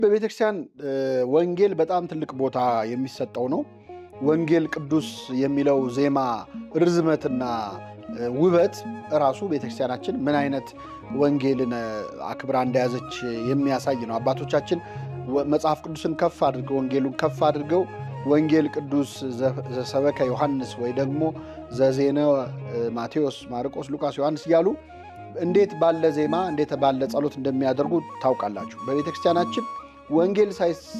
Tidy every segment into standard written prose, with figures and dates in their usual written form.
በቤተክርስቲያን ወንጌል በጣም ትልቅ ቦታ የሚሰጠው ነው። ወንጌል ቅዱስ የሚለው ዜማ ርዝመትና ውበት ራሱ ቤተክርስቲያናችን ምን አይነት ወንጌልን አክብራ እንደያዘች የሚያሳይ ነው። አባቶቻችን መጽሐፍ ቅዱስን ከፍ አድርገው፣ ወንጌሉን ከፍ አድርገው፣ ወንጌል ቅዱስ ዘሰበከ ዮሐንስ ወይ ደግሞ ዘዜነ ማቴዎስ፣ ማርቆስ፣ ሉቃስ፣ ዮሐንስ እያሉ እንዴት ባለ ዜማ፣ እንዴት ባለ ጸሎት እንደሚያደርጉ ታውቃላችሁ። በቤተክርስቲያናችን ወንጌል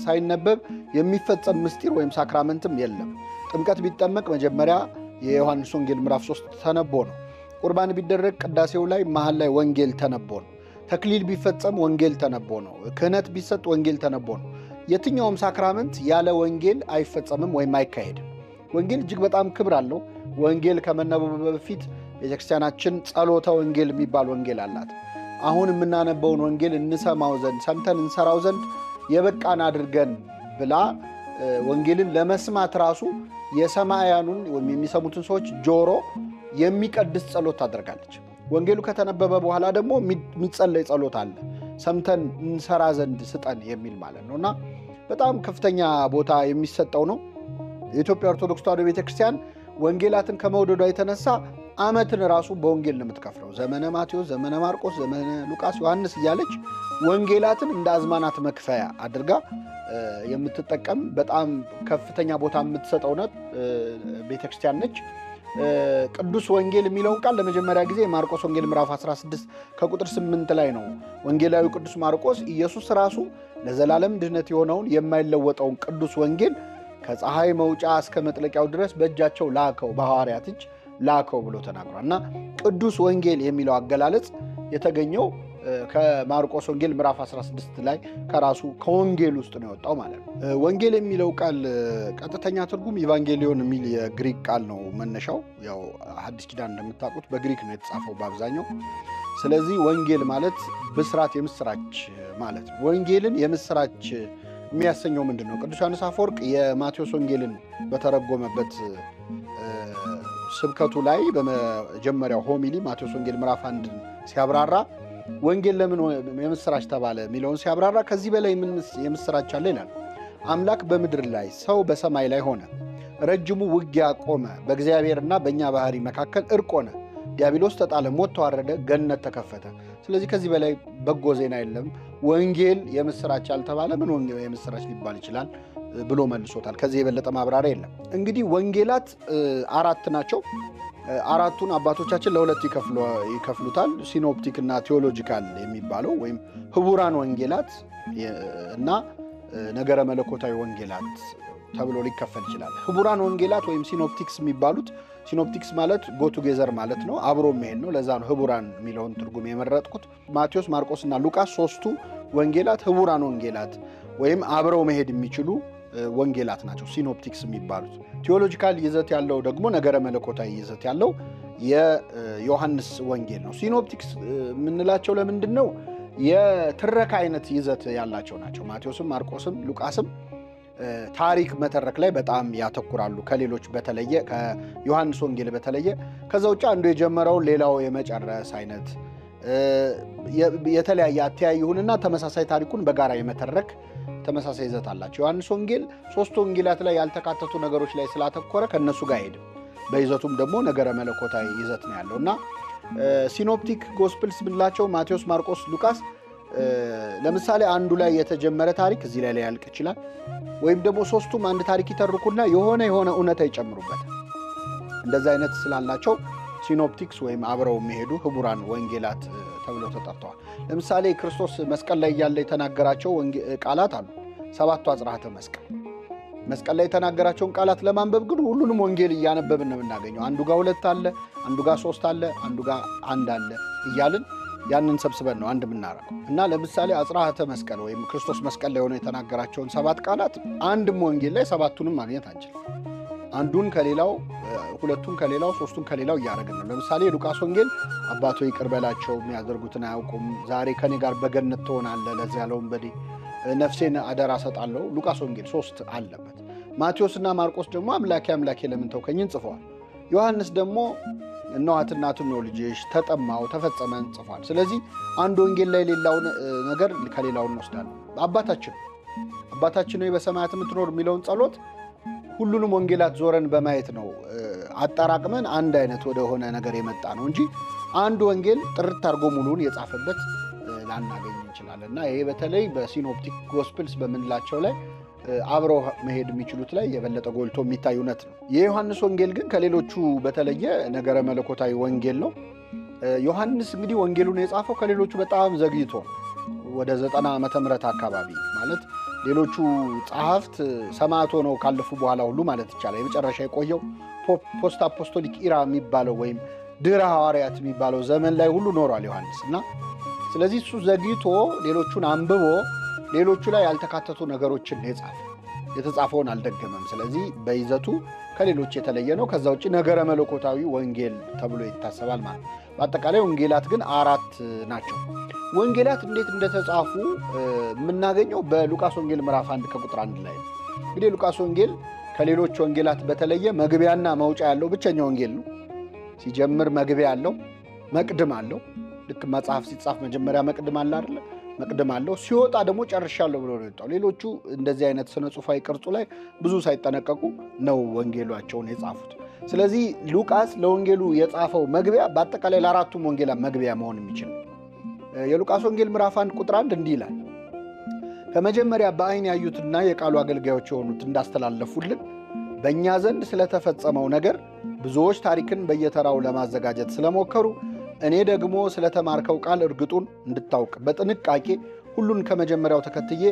ሳይነበብ የሚፈጸም ምስጢር ወይም sacrament ም የለም። ጥምቀት ቢጠመቅ መጀመሪያ የዮሐንስ ወንጌል ምዕራፍ 3 ተነቦ ነው። ቁርባን ቢደረግ ቅዳሴው ላይ መሀል ላይ ወንጌል ተነቦ ነው። ተክሊል ቢፈጸም ወንጌል ተነቦ ነው። ክህነት ቢሰጥ ወንጌል ተነቦ ነው። የትኛውም sacrament ያለ ወንጌል አይፈጸምም ወይም አይካሄድም። ወንጌል እጅግ በጣም ክብር አለው። ወንጌል ከመነበቡ በፊት ቤተክርስቲያናችን ጸሎተ ወንጌል የሚባል ወንጌል አላት። አሁን የምናነበውን ወንጌል እንሰማው ዘንድ፣ ሰምተን እንሰራው ዘንድ የበቃን አድርገን ብላ ወንጌልን ለመስማት ራሱ የሰማያኑን ወይም የሚሰሙትን ሰዎች ጆሮ የሚቀድስ ጸሎት ታደርጋለች። ወንጌሉ ከተነበበ በኋላ ደግሞ የሚጸለይ ጸሎት አለ። ሰምተን እንሰራ ዘንድ ስጠን የሚል ማለት ነው እና በጣም ከፍተኛ ቦታ የሚሰጠው ነው። የኢትዮጵያ ኦርቶዶክስ ተዋሕዶ ቤተክርስቲያን ወንጌላትን ከመውደዷ የተነሳ ዓመትን ራሱ በወንጌል ነው የምትከፍለው። ዘመነ ማቴዎስ፣ ዘመነ ማርቆስ፣ ዘመነ ሉቃስ፣ ዮሐንስ እያለች ወንጌላትን እንደ አዝማናት መክፈያ አድርጋ የምትጠቀም፣ በጣም ከፍተኛ ቦታ የምትሰጠው ቤተክርስቲያን ነች። ቅዱስ ወንጌል የሚለውን ቃል ለመጀመሪያ ጊዜ ማርቆስ ወንጌል ምዕራፍ 16 ከቁጥር 8 ላይ ነው። ወንጌላዊ ቅዱስ ማርቆስ ኢየሱስ ራሱ ለዘላለም ድኅነት የሆነውን የማይለወጠውን ቅዱስ ወንጌል ከፀሐይ መውጫ እስከ መጥለቂያው ድረስ በእጃቸው ላከው፣ በሐዋርያት እጅ ላከው ብሎ ተናግሯል። እና ቅዱስ ወንጌል የሚለው አገላለጽ የተገኘው ከማርቆስ ወንጌል ምዕራፍ 16 ላይ ከራሱ ከወንጌል ውስጥ ነው የወጣው ማለት ነው። ወንጌል የሚለው ቃል ቀጥተኛ ትርጉም ኢቫንጌሊዮን የሚል የግሪክ ቃል ነው መነሻው። ያው ሐዲስ ኪዳን እንደምታውቁት በግሪክ ነው የተጻፈው በአብዛኛው። ስለዚህ ወንጌል ማለት ብስራት፣ የምስራች ማለት ነው። ወንጌልን የምስራች የሚያሰኘው ምንድን ነው? ቅዱስ ዮሐንስ አፈወርቅ የማቴዎስ ወንጌልን በተረጎመበት ስብከቱ ላይ በመጀመሪያው homily ማቴዎስ ወንጌል ምዕራፍ 1ን ሲያብራራ፣ ወንጌል ለምን የምስራች ተባለ የሚለውን ሲያብራራ ከዚህ በላይ ምን የምስራች አለ ይላል። አምላክ በምድር ላይ፣ ሰው በሰማይ ላይ ሆነ። ረጅሙ ውጊያ ቆመ። በእግዚአብሔርና በእኛ ባህሪ መካከል እርቅ ሆነ። ዲያብሎስ ተጣለ፣ ሞት ተዋረደ፣ ገነት ተከፈተ። ስለዚህ ከዚህ በላይ በጎ ዜና የለም። ወንጌል የምስራች ያልተባለ ምን የምስራች ሊባል ይችላል ብሎ መልሶታል። ከዚህ የበለጠ ማብራሪያ የለም። እንግዲህ ወንጌላት አራት ናቸው። አራቱን አባቶቻችን ለሁለት ይከፍሉታል። Synoptic እና theological የሚባለው ወይም ህቡራን ወንጌላት እና ነገረ መለኮታዊ ወንጌላት ተብሎ ሊከፈል ይችላል። ህቡራን ወንጌላት ወይም synoptics የሚባሉት፣ synoptics ማለት go together ማለት ነው፣ አብሮ መሄድ ነው። ለዛ ነው ህቡራን የሚለውን ትርጉም የመረጥኩት። ማቴዎስ፣ ማርቆስ እና ሉቃስ ሶስቱ ወንጌላት ህቡራን ወንጌላት ወይም አብረው መሄድ የሚችሉ ወንጌላት ናቸው፣ synoptics የሚባሉት። Theological ይዘት ያለው ደግሞ፣ ነገረ መለኮታዊ ይዘት ያለው የዮሐንስ ወንጌል ነው። Synoptics የምንላቸው ለምንድን ነው? የትረካ አይነት ይዘት ያላቸው ናቸው። ማቴዎስም ማርቆስም ሉቃስም ታሪክ መተረክ ላይ በጣም ያተኩራሉ ከሌሎች በተለየ፣ ከዮሐንስ ወንጌል በተለየ። ከዛ ውጭ አንዱ የጀመረውን ሌላው የመጨረስ አይነት፣ የተለያየ አተያይ ይሁንና ተመሳሳይ ታሪኩን በጋራ የመተረክ ተመሳሳይ ይዘት አላቸው። ዮሐንስ ወንጌል ሶስቱ ወንጌላት ላይ ያልተካተቱ ነገሮች ላይ ስላተኮረ ከእነሱ ጋር አይሄድም። በይዘቱም ደግሞ ነገረ መለኮታዊ ይዘት ነው ያለው። እና synoptic gospels ብንላቸው ማቴዎስ፣ ማርቆስ፣ ሉቃስ ለምሳሌ አንዱ ላይ የተጀመረ ታሪክ እዚህ ላይ ሊያልቅ ይችላል። ወይም ደግሞ ሶስቱም አንድ ታሪክ ይተርኩና የሆነ የሆነ እውነታ ይጨምሩበታል። እንደዚ አይነት ስላላቸው synoptics ወይም አብረው የሚሄዱ ህቡራን ወንጌላት ተብለው ተጠርተዋል። ለምሳሌ ክርስቶስ መስቀል ላይ እያለ የተናገራቸው ቃላት አሉ። ሰባቱ አጽራተ መስቀል። መስቀል ላይ የተናገራቸውን ቃላት ለማንበብ ግን ሁሉንም ወንጌል እያነበብን ነው የምናገኘው። አንዱ ጋር ሁለት አለ፣ አንዱ ጋር ሶስት አለ፣ አንዱ ጋር አንድ አለ እያልን ያንን ሰብስበን ነው አንድ የምናደርገው። እና ለምሳሌ አጽራተ መስቀል ወይም ክርስቶስ መስቀል ላይ ሆኖ የተናገራቸውን ሰባት ቃላት አንድም ወንጌል ላይ ሰባቱንም ማግኘት አንችልም። አንዱን ከሌላው፣ ሁለቱን ከሌላው፣ ሶስቱን ከሌላው እያደረግን ነው። ለምሳሌ ሉቃስ ወንጌል አባቶ ይቅር በላቸው የሚያደርጉትን አያውቁም፣ ዛሬ ከኔ ጋር በገነት ትሆናለህ ለዚያ ለወንበዴ፣ ነፍሴን አደራ እሰጣለሁ። ሉቃስ ወንጌል ሶስት አለበት። ማቴዎስና ማርቆስ ደግሞ አምላኬ አምላኬ ለምን ተውከኝን ጽፈዋል። ዮሐንስ ደግሞ እነኋት እናቱ ነው ልጅሽ፣ ተጠማው፣ ተፈጸመን ጽፏል። ስለዚህ አንድ ወንጌል ላይ ሌላውን ነገር ከሌላው እንወስዳለን። አባታችን አባታችን ሆይ በሰማያት የምትኖር የሚለውን ጸሎት ሁሉንም ወንጌላት ዞረን በማየት ነው አጠራቅመን አንድ አይነት ወደሆነ ነገር የመጣ ነው እንጂ አንድ ወንጌል ጥርት አድርጎ ሙሉን የጻፈበት ላናገኝ እንችላለን። እና ይሄ በተለይ በ synoptic gospels በምንላቸው ላይ አብረው መሄድ የሚችሉት ላይ የበለጠ ጎልቶ የሚታይ እውነት ነው። የዮሐንስ ወንጌል ግን ከሌሎቹ በተለየ ነገረ መለኮታዊ ወንጌል ነው። ዮሐንስ እንግዲህ ወንጌሉን የጻፈው ከሌሎቹ በጣም ዘግይቶ ወደ 90 ዓመተ ምህረት አካባቢ፣ ማለት ሌሎቹ ጸሐፍት ሰማዕት ሆነው ካለፉ በኋላ ሁሉ ማለት ይቻላል። የመጨረሻ የቆየው post apostolic era የሚባለው ወይም ድህረ ሐዋርያት የሚባለው ዘመን ላይ ሁሉ ኖሯል ዮሐንስ። እና ስለዚህ እሱ ዘግይቶ ሌሎቹን አንብቦ ሌሎቹ ላይ ያልተካተቱ ነገሮችን የጻፈ፣ የተጻፈውን አልደገመም። ስለዚህ በይዘቱ ከሌሎች የተለየ ነው። ከዛ ውጭ ነገረ መለኮታዊ ወንጌል ተብሎ ይታሰባል ማለት ነው። በአጠቃላይ ወንጌላት ግን አራት ናቸው። ወንጌላት እንዴት እንደተጻፉ የምናገኘው በሉቃስ ወንጌል ምዕራፍ 1 ከቁጥር 1 ላይ ነው። እንግዲህ ሉቃስ ወንጌል ከሌሎች ወንጌላት በተለየ መግቢያና መውጫ ያለው ብቸኛ ወንጌል ነው። ሲጀምር መግቢያ አለው፣ መቅድም አለው። ልክ መጽሐፍ ሲጻፍ መጀመሪያ መቅድም አለ አይደለ? መቅድም አለው። ሲወጣ ደግሞ ጨርሻለሁ ብሎ ነው የወጣው። ሌሎቹ እንደዚህ አይነት ስነ ጽሑፋዊ ቅርጹ ላይ ብዙ ሳይጠነቀቁ ነው ወንጌሏቸውን የጻፉት። ስለዚህ ሉቃስ ለወንጌሉ የጻፈው መግቢያ በአጠቃላይ ለአራቱም ወንጌላት መግቢያ መሆን የሚችል ነው። የሉቃስ ወንጌል ምዕራፍ 1 ቁጥር 1 እንዲህ ይላል፦ ከመጀመሪያ በዓይን ያዩትና የቃሉ አገልጋዮች የሆኑት እንዳስተላለፉልን በእኛ ዘንድ ስለተፈጸመው ነገር ብዙዎች ታሪክን በየተራው ለማዘጋጀት ስለሞከሩ፣ እኔ ደግሞ ስለተማርከው ቃል እርግጡን እንድታውቅ በጥንቃቄ ሁሉን ከመጀመሪያው ተከትዬ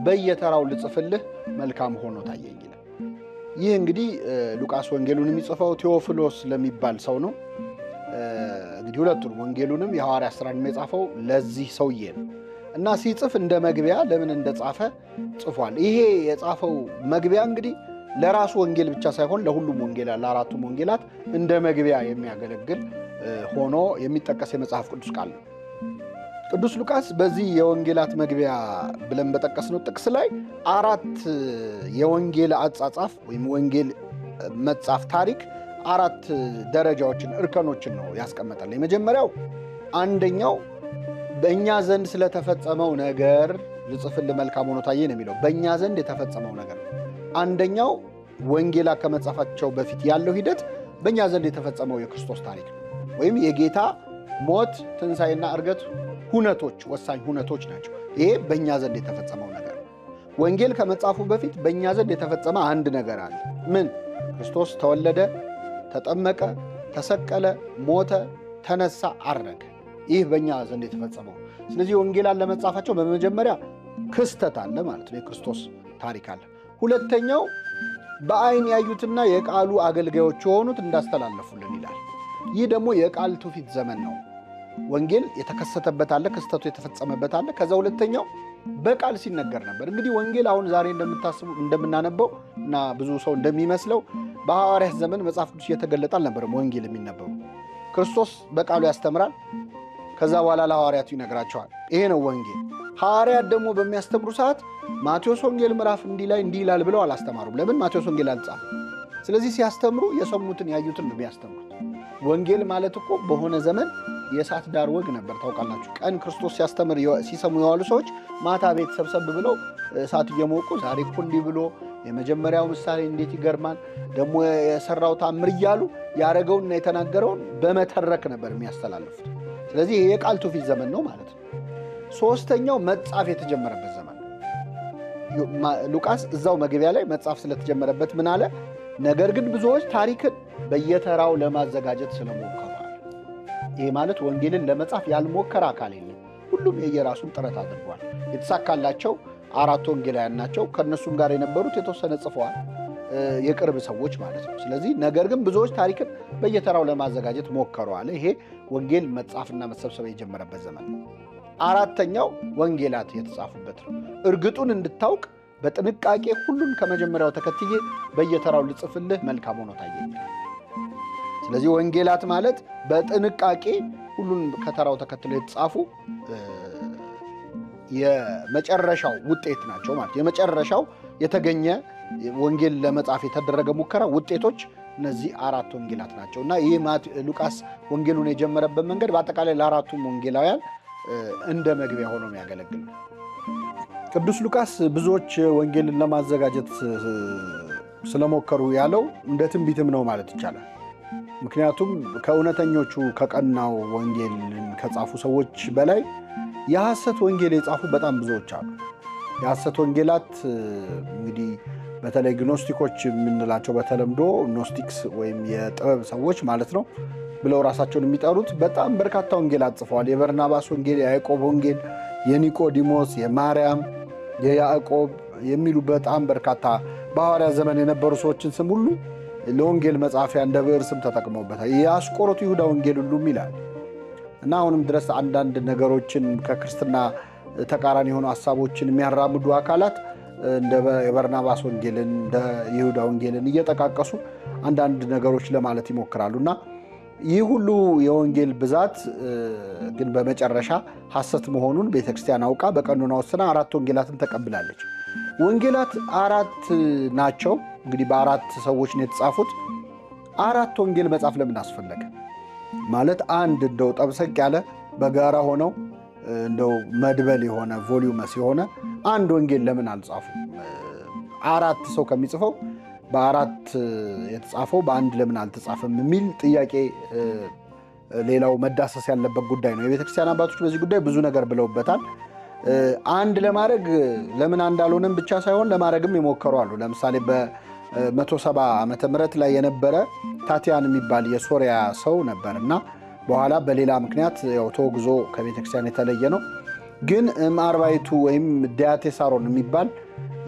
በየተራው ልጽፍልህ መልካም ሆኖ ታየኝ ይላል። ይህ እንግዲህ ሉቃስ ወንጌሉን የሚጽፈው ቴዎፍሎስ ለሚባል ሰው ነው። እንግዲህ ሁለቱንም ወንጌሉንም የሐዋርያት ሥራንም የጻፈው ለዚህ ሰውዬ ነው እና ሲጽፍ እንደ መግቢያ ለምን እንደጻፈ ጽፏል። ይሄ የጻፈው መግቢያ እንግዲህ ለራሱ ወንጌል ብቻ ሳይሆን ለሁሉም ወንጌላት፣ ለአራቱም ወንጌላት እንደ መግቢያ የሚያገለግል ሆኖ የሚጠቀስ የመጽሐፍ ቅዱስ ቃል ነው። ቅዱስ ሉቃስ በዚህ የወንጌላት መግቢያ ብለን በጠቀስነው ጥቅስ ላይ አራት የወንጌል አጻጻፍ ወይም ወንጌል መጻፍ ታሪክ አራት ደረጃዎችን፣ እርከኖችን ነው ያስቀመጠል። የመጀመሪያው አንደኛው በእኛ ዘንድ ስለተፈጸመው ነገር ልጽፍልህ መልካም ሆኖ ታየኝ ነው የሚለው። በእኛ ዘንድ የተፈጸመው ነገር ነው። አንደኛው ወንጌላት ከመጻፋቸው በፊት ያለው ሂደት በእኛ ዘንድ የተፈጸመው የክርስቶስ ታሪክ ነው። ወይም የጌታ ሞት፣ ትንሣኤና ዕርገት ሁነቶች፣ ወሳኝ ሁነቶች ናቸው። ይሄ በእኛ ዘንድ የተፈጸመው ነገር ነው። ወንጌል ከመጻፉ በፊት በእኛ ዘንድ የተፈጸመ አንድ ነገር አለ። ምን? ክርስቶስ ተወለደ፣ ተጠመቀ፣ ተሰቀለ፣ ሞተ፣ ተነሳ፣ አረገ። ይህ በእኛ ዘንድ የተፈጸመው። ስለዚህ ወንጌላን ለመጻፋቸው በመጀመሪያ ክስተት አለ ማለት ነው። የክርስቶስ ታሪክ አለ። ሁለተኛው በዓይን ያዩትና የቃሉ አገልጋዮች የሆኑት እንዳስተላለፉልን ይላል። ይህ ደግሞ የቃል ትውፊት ዘመን ነው። ወንጌል የተከሰተበት አለ፣ ክስተቱ የተፈጸመበት አለ። ከዛ ሁለተኛው በቃል ሲነገር ነበር። እንግዲህ ወንጌል አሁን ዛሬ እንደምታስቡ፣ እንደምናነበው እና ብዙ ሰው እንደሚመስለው በሐዋርያት ዘመን መጽሐፍ ቅዱስ እየተገለጠ አልነበረም ወንጌል የሚነበቡ። ክርስቶስ በቃሉ ያስተምራል። ከዛ በኋላ ለሐዋርያቱ ይነግራቸዋል። ይሄ ነው ወንጌል። ሐዋርያት ደግሞ በሚያስተምሩ ሰዓት ማቴዎስ ወንጌል ምዕራፍ እንዲህ ላይ እንዲህ ይላል ብለው አላስተማሩም። ለምን? ማቴዎስ ወንጌል አልጻፈም። ስለዚህ ሲያስተምሩ የሰሙትን ያዩትን ነው የሚያስተምሩት። ወንጌል ማለት እኮ በሆነ ዘመን የእሳት ዳር ወግ ነበር፣ ታውቃላችሁ። ቀን ክርስቶስ ሲያስተምር ሲሰሙ የዋሉ ሰዎች ማታ ቤት ሰብሰብ ብለው እሳት እየሞቁ ዛሬ እኮ እንዲህ ብሎ፣ የመጀመሪያው ምሳሌ እንዴት ይገርማል፣ ደግሞ የሰራው ታምር እያሉ ያደረገውንና የተናገረውን በመተረክ ነበር የሚያስተላልፉት። ስለዚህ ይሄ የቃል ትውፊት ዘመን ነው ማለት ነው። ሶስተኛው መጻፍ የተጀመረበት ዘመን ነው። ሉቃስ እዛው መግቢያ ላይ መጻፍ ስለተጀመረበት ምን አለ? ነገር ግን ብዙዎች ታሪክን በየተራው ለማዘጋጀት ስለሞከሩ አለ። ይሄ ማለት ወንጌልን ለመጻፍ ያልሞከረ አካል የለም። ሁሉም የየራሱን ጥረት አድርጓል። የተሳካላቸው አራት ወንጌላውያን ናቸው። ከእነሱም ጋር የነበሩት የተወሰነ ጽፈዋል፣ የቅርብ ሰዎች ማለት ነው። ስለዚህ ነገር ግን ብዙዎች ታሪክን በየተራው ለማዘጋጀት ሞከሩ አለ። ይሄ ወንጌል መጻፍና መሰብሰብ የጀመረበት ዘመን ነው። አራተኛው ወንጌላት የተጻፉበት ነው። እርግጡን እንድታውቅ በጥንቃቄ ሁሉን ከመጀመሪያው ተከትዬ በየተራው ልጽፍልህ መልካም ሆኖ ታየኝ። ስለዚህ ወንጌላት ማለት በጥንቃቄ ሁሉን ከተራው ተከትሎ የተጻፉ የመጨረሻው ውጤት ናቸው ማለት፣ የመጨረሻው የተገኘ ወንጌል ለመጻፍ የተደረገ ሙከራ ውጤቶች እነዚህ አራት ወንጌላት ናቸው። እና ይህ ሉቃስ ወንጌሉን የጀመረበት መንገድ በአጠቃላይ ለአራቱም ወንጌላውያን እንደ መግቢያ ሆኖ የሚያገለግል ነው። ቅዱስ ሉቃስ ብዙዎች ወንጌልን ለማዘጋጀት ስለሞከሩ ያለው እንደ ትንቢትም ነው ማለት ይቻላል። ምክንያቱም ከእውነተኞቹ ከቀናው ወንጌልን ከጻፉ ሰዎች በላይ የሐሰት ወንጌል የጻፉ በጣም ብዙዎች አሉ። የሐሰት ወንጌላት እንግዲህ በተለይ ግኖስቲኮች የምንላቸው፣ በተለምዶ Gnostics ወይም የጥበብ ሰዎች ማለት ነው ብለው ራሳቸውን የሚጠሩት፣ በጣም በርካታ ወንጌላት ጽፈዋል። የበርናባስ ወንጌል፣ የያዕቆብ ወንጌል፣ የኒቆዲሞስ፣ የማርያም፣ የያዕቆብ የሚሉ በጣም በርካታ በሐዋርያት ዘመን የነበሩ ሰዎችን ስም ሁሉ ለወንጌል መጻፊያ እንደ ብዕር ስም ተጠቅመውበታል። የአስቆሮቱ ይሁዳ ወንጌል ሁሉም ይላል። እና አሁንም ድረስ አንዳንድ ነገሮችን፣ ከክርስትና ተቃራኒ የሆኑ ሀሳቦችን የሚያራምዱ አካላት እንደ የበርናባስ ወንጌልን፣ እንደ ይሁዳ ወንጌልን እየጠቃቀሱ አንዳንድ ነገሮች ለማለት ይሞክራሉ። እና ይህ ሁሉ የወንጌል ብዛት ግን በመጨረሻ ሐሰት መሆኑን ቤተክርስቲያን አውቃ በቀኖና ወስና አራት ወንጌላትን ተቀብላለች። ወንጌላት አራት ናቸው። እንግዲህ በአራት ሰዎች ነው የተጻፉት። አራት ወንጌል መጻፍ ለምን አስፈለገ? ማለት አንድ እንደው ጠብሰቅ ያለ፣ በጋራ ሆነው እንደው መድበል የሆነ፣ voluminous የሆነ አንድ ወንጌል ለምን አልጻፉም? አራት ሰው ከሚጽፈው በአራት የተጻፈው በአንድ ለምን አልተጻፈም የሚል ጥያቄ ሌላው መዳሰስ ያለበት ጉዳይ ነው። የቤተክርስቲያን አባቶች በዚህ ጉዳይ ብዙ ነገር ብለውበታል። አንድ ለማድረግ ለምን አንድ አልሆነም ብቻ ሳይሆን ለማድረግም የሞከሩ አሉ። ለምሳሌ በ170 ዓመተ ምህረት ላይ የነበረ ታቲያን የሚባል የሶሪያ ሰው ነበር እና በኋላ በሌላ ምክንያት ያው ተወግዞ ከቤተክርስቲያን የተለየ ነው። ግን እምአርባዕቱ ወይም ዲያቴሳሮን የሚባል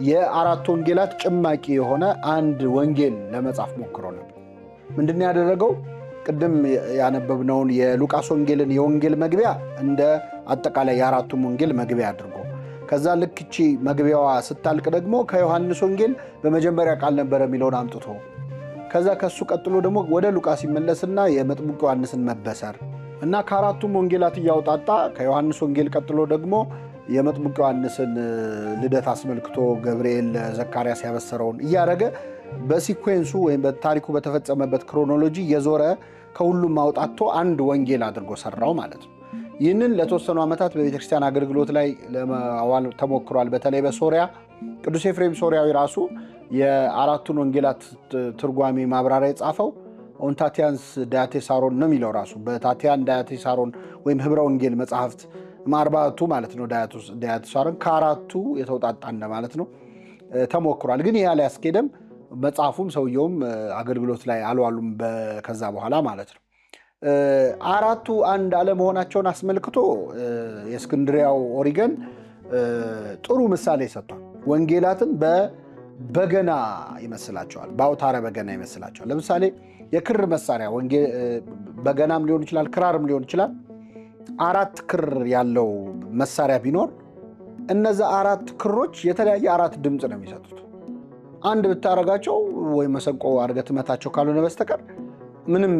የአራት ወንጌላት ጭማቂ የሆነ አንድ ወንጌል ለመጻፍ ሞክሮ ነበር። ምንድን ያደረገው? ቅድም ያነበብነውን የሉቃስ ወንጌልን የወንጌል መግቢያ እንደ አጠቃላይ የአራቱም ወንጌል መግቢያ አድርጎ፣ ከዛ ልክ እቺ መግቢያዋ ስታልቅ ደግሞ ከዮሐንስ ወንጌል በመጀመሪያ ቃል ነበረ የሚለውን አምጥቶ፣ ከዛ ከሱ ቀጥሎ ደግሞ ወደ ሉቃስ ይመለስና የመጥምቁ ዮሐንስን መበሰር እና ከአራቱም ወንጌላት እያውጣጣ፣ ከዮሐንስ ወንጌል ቀጥሎ ደግሞ የመጥምቁ ዮሐንስን ልደት አስመልክቶ ገብርኤል ዘካርያስ ያበሰረውን እያደረገ፣ በ sequence ኡ ወይም በታሪኩ በተፈጸመበት chronology እየዞረ ከሁሉም አውጣቶ አንድ ወንጌል አድርጎ ሰራው ማለት ነው። ይህንን ለተወሰኑ ዓመታት በቤተክርስቲያን አገልግሎት ላይ ለማዋል ተሞክሯል። በተለይ በሶሪያ ቅዱስ ኤፍሬም ሶሪያዊ ራሱ የአራቱን ወንጌላት ትርጓሜ ማብራሪያ የጻፈው On Tatian's Diatessaron ነው የሚለው ራሱ። በታቲያን ዳያቴሳሮን ወይም ህብረ ወንጌል መጽሐፍት፣ አርባዕቱ ማለት ነው። ዳያቴሳሮን ከአራቱ የተውጣጣ እንደማለት ነው። ተሞክሯል። ግን ይህ አላስኬደም። መጽሐፉም ሰውየውም አገልግሎት ላይ አልዋሉም ከዛ በኋላ ማለት ነው። አራቱ አንድ አለመሆናቸውን አስመልክቶ የእስክንድሪያው ኦሪገን ጥሩ ምሳሌ ሰጥቷል። ወንጌላትን በበገና ይመስላቸዋል፣ በአውታረ በገና ይመስላቸዋል። ለምሳሌ የክር መሳሪያ፣ በገናም ሊሆን ይችላል፣ ክራርም ሊሆን ይችላል። አራት ክር ያለው መሳሪያ ቢኖር እነዛ አራት ክሮች የተለያየ አራት ድምፅ ነው የሚሰጡት። አንድ ብታረጋቸው ወይ መሰንቆ አድርገህ ትመታቸው ካልሆነ በስተቀር ምንም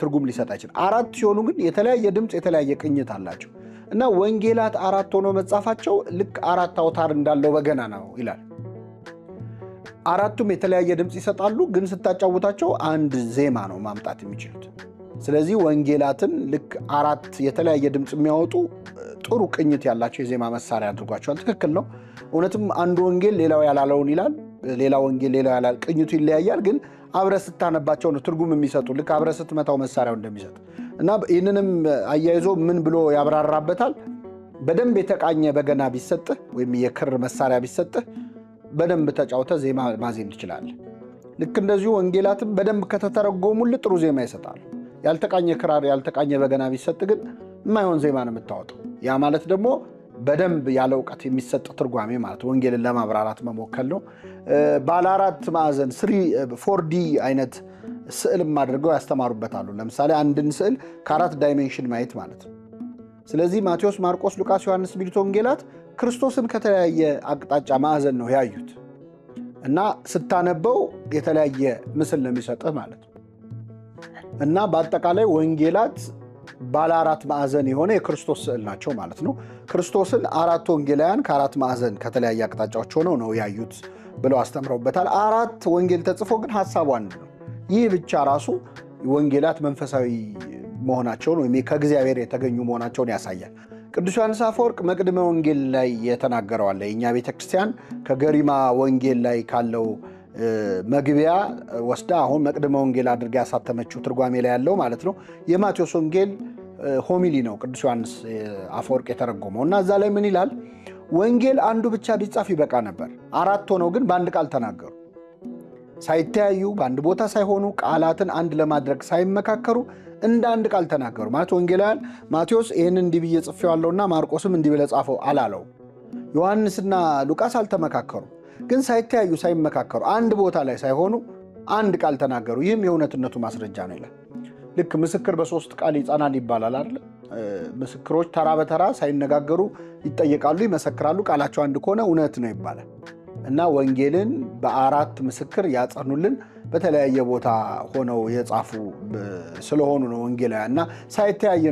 ትርጉም ሊሰጥ አይችልም። አራት ሲሆኑ ግን የተለያየ ድምፅ፣ የተለያየ ቅኝት አላቸው። እና ወንጌላት አራት ሆኖ መጻፋቸው ልክ አራት አውታር እንዳለው በገና ነው ይላል። አራቱም የተለያየ ድምፅ ይሰጣሉ፣ ግን ስታጫውታቸው አንድ ዜማ ነው ማምጣት የሚችሉት። ስለዚህ ወንጌላትን ልክ አራት የተለያየ ድምፅ የሚያወጡ፣ ጥሩ ቅኝት ያላቸው የዜማ መሳሪያ አድርጓቸዋል። ትክክል ነው። እውነትም አንዱ ወንጌል ሌላው ያላለውን ይላል፣ ሌላ ወንጌል ሌላው ያላል፣ ቅኝቱ ይለያያል። ግን አብረህ ስታነባቸው ነው ትርጉም የሚሰጡ፣ ልክ አብረህ ስትመታው መሳሪያው እንደሚሰጥ። እና ይህንንም አያይዞ ምን ብሎ ያብራራበታል? በደንብ የተቃኘ በገና ቢሰጥህ ወይም የክር መሳሪያ ቢሰጥህ በደንብ ተጫውተህ ዜማ ማዜም ትችላለህ። ልክ እንደዚሁ ወንጌላትም በደንብ ከተተረጎሙልህ ጥሩ ዜማ ይሰጣሉ። ያልተቃኘ ክራር፣ ያልተቃኘ በገና ቢሰጥ ግን የማይሆን ዜማ ነው የምታወጣው። ያ ማለት ደግሞ በደንብ ያለ እውቀት የሚሰጥ ትርጓሜ ማለት፣ ወንጌልን ለማብራራት መሞከል ነው። ባለ አራት ማዕዘን 3 4D አይነት ስዕልም አድርገው ያስተማሩበታሉ። ለምሳሌ አንድን ስዕል ከአራት dimension ማየት ማለት ነው። ስለዚህ ማቴዎስ፣ ማርቆስ፣ ሉቃስ፣ ዮሐንስ የሚሉት ወንጌላት ክርስቶስን ከተለያየ አቅጣጫ ማዕዘን ነው ያዩት እና ስታነበው የተለያየ ምስል ነው የሚሰጥህ ማለት ነው። እና በአጠቃላይ ወንጌላት ባለ አራት ማዕዘን የሆነ የክርስቶስ ስዕል ናቸው ማለት ነው። ክርስቶስን አራት ወንጌላውያን ከአራት ማዕዘን፣ ከተለያየ አቅጣጫዎች ሆነው ነው ያዩት ብለው አስተምረውበታል። አራት ወንጌል ተጽፎ ግን ሀሳቡ አንድ ነው። ይህ ብቻ ራሱ ወንጌላት መንፈሳዊ መሆናቸውን ወይም ከእግዚአብሔር የተገኙ መሆናቸውን ያሳያል። ቅዱስ ዮሐንስ አፈወርቅ መቅድመ ወንጌል ላይ የተናገረው አለ። የእኛ ቤተክርስቲያን ከገሪማ ወንጌል ላይ ካለው መግቢያ ወስዳ አሁን መቅድመ ወንጌል አድርጋ ያሳተመችው ትርጓሜ ላይ ያለው ማለት ነው። የማቴዎስ ወንጌል homily ነው ቅዱስ ዮሐንስ አፈወርቅ የተረጎመው እና እዛ ላይ ምን ይላል? ወንጌል አንዱ ብቻ ቢጻፍ ይበቃ ነበር። አራት ሆነው ግን በአንድ ቃል ተናገሩ። ሳይተያዩ፣ በአንድ ቦታ ሳይሆኑ፣ ቃላትን አንድ ለማድረግ ሳይመካከሩ እንደ አንድ ቃል ተናገሩ። ማለት ወንጌላውያን ማቴዎስ ይህንን እንዲህ ብዬ ጽፌዋለሁና ማርቆስም እንዲህ ብለህ ጻፈው አላለው። ዮሐንስና ሉቃስ አልተመካከሩ፣ ግን ሳይተያዩ ሳይመካከሩ አንድ ቦታ ላይ ሳይሆኑ አንድ ቃል ተናገሩ። ይህም የእውነትነቱ ማስረጃ ነው ይላል። ልክ ምስክር በሶስት ቃል ይጸናል ይባላል አይደል? ምስክሮች ተራ በተራ ሳይነጋገሩ ይጠየቃሉ፣ ይመሰክራሉ። ቃላቸው አንድ ከሆነ እውነት ነው ይባላል። እና ወንጌልን በአራት ምስክር ያጸኑልን በተለያየ ቦታ ሆነው የጻፉ ስለሆኑ ነው ወንጌላውያን። እና ሳይተያዩ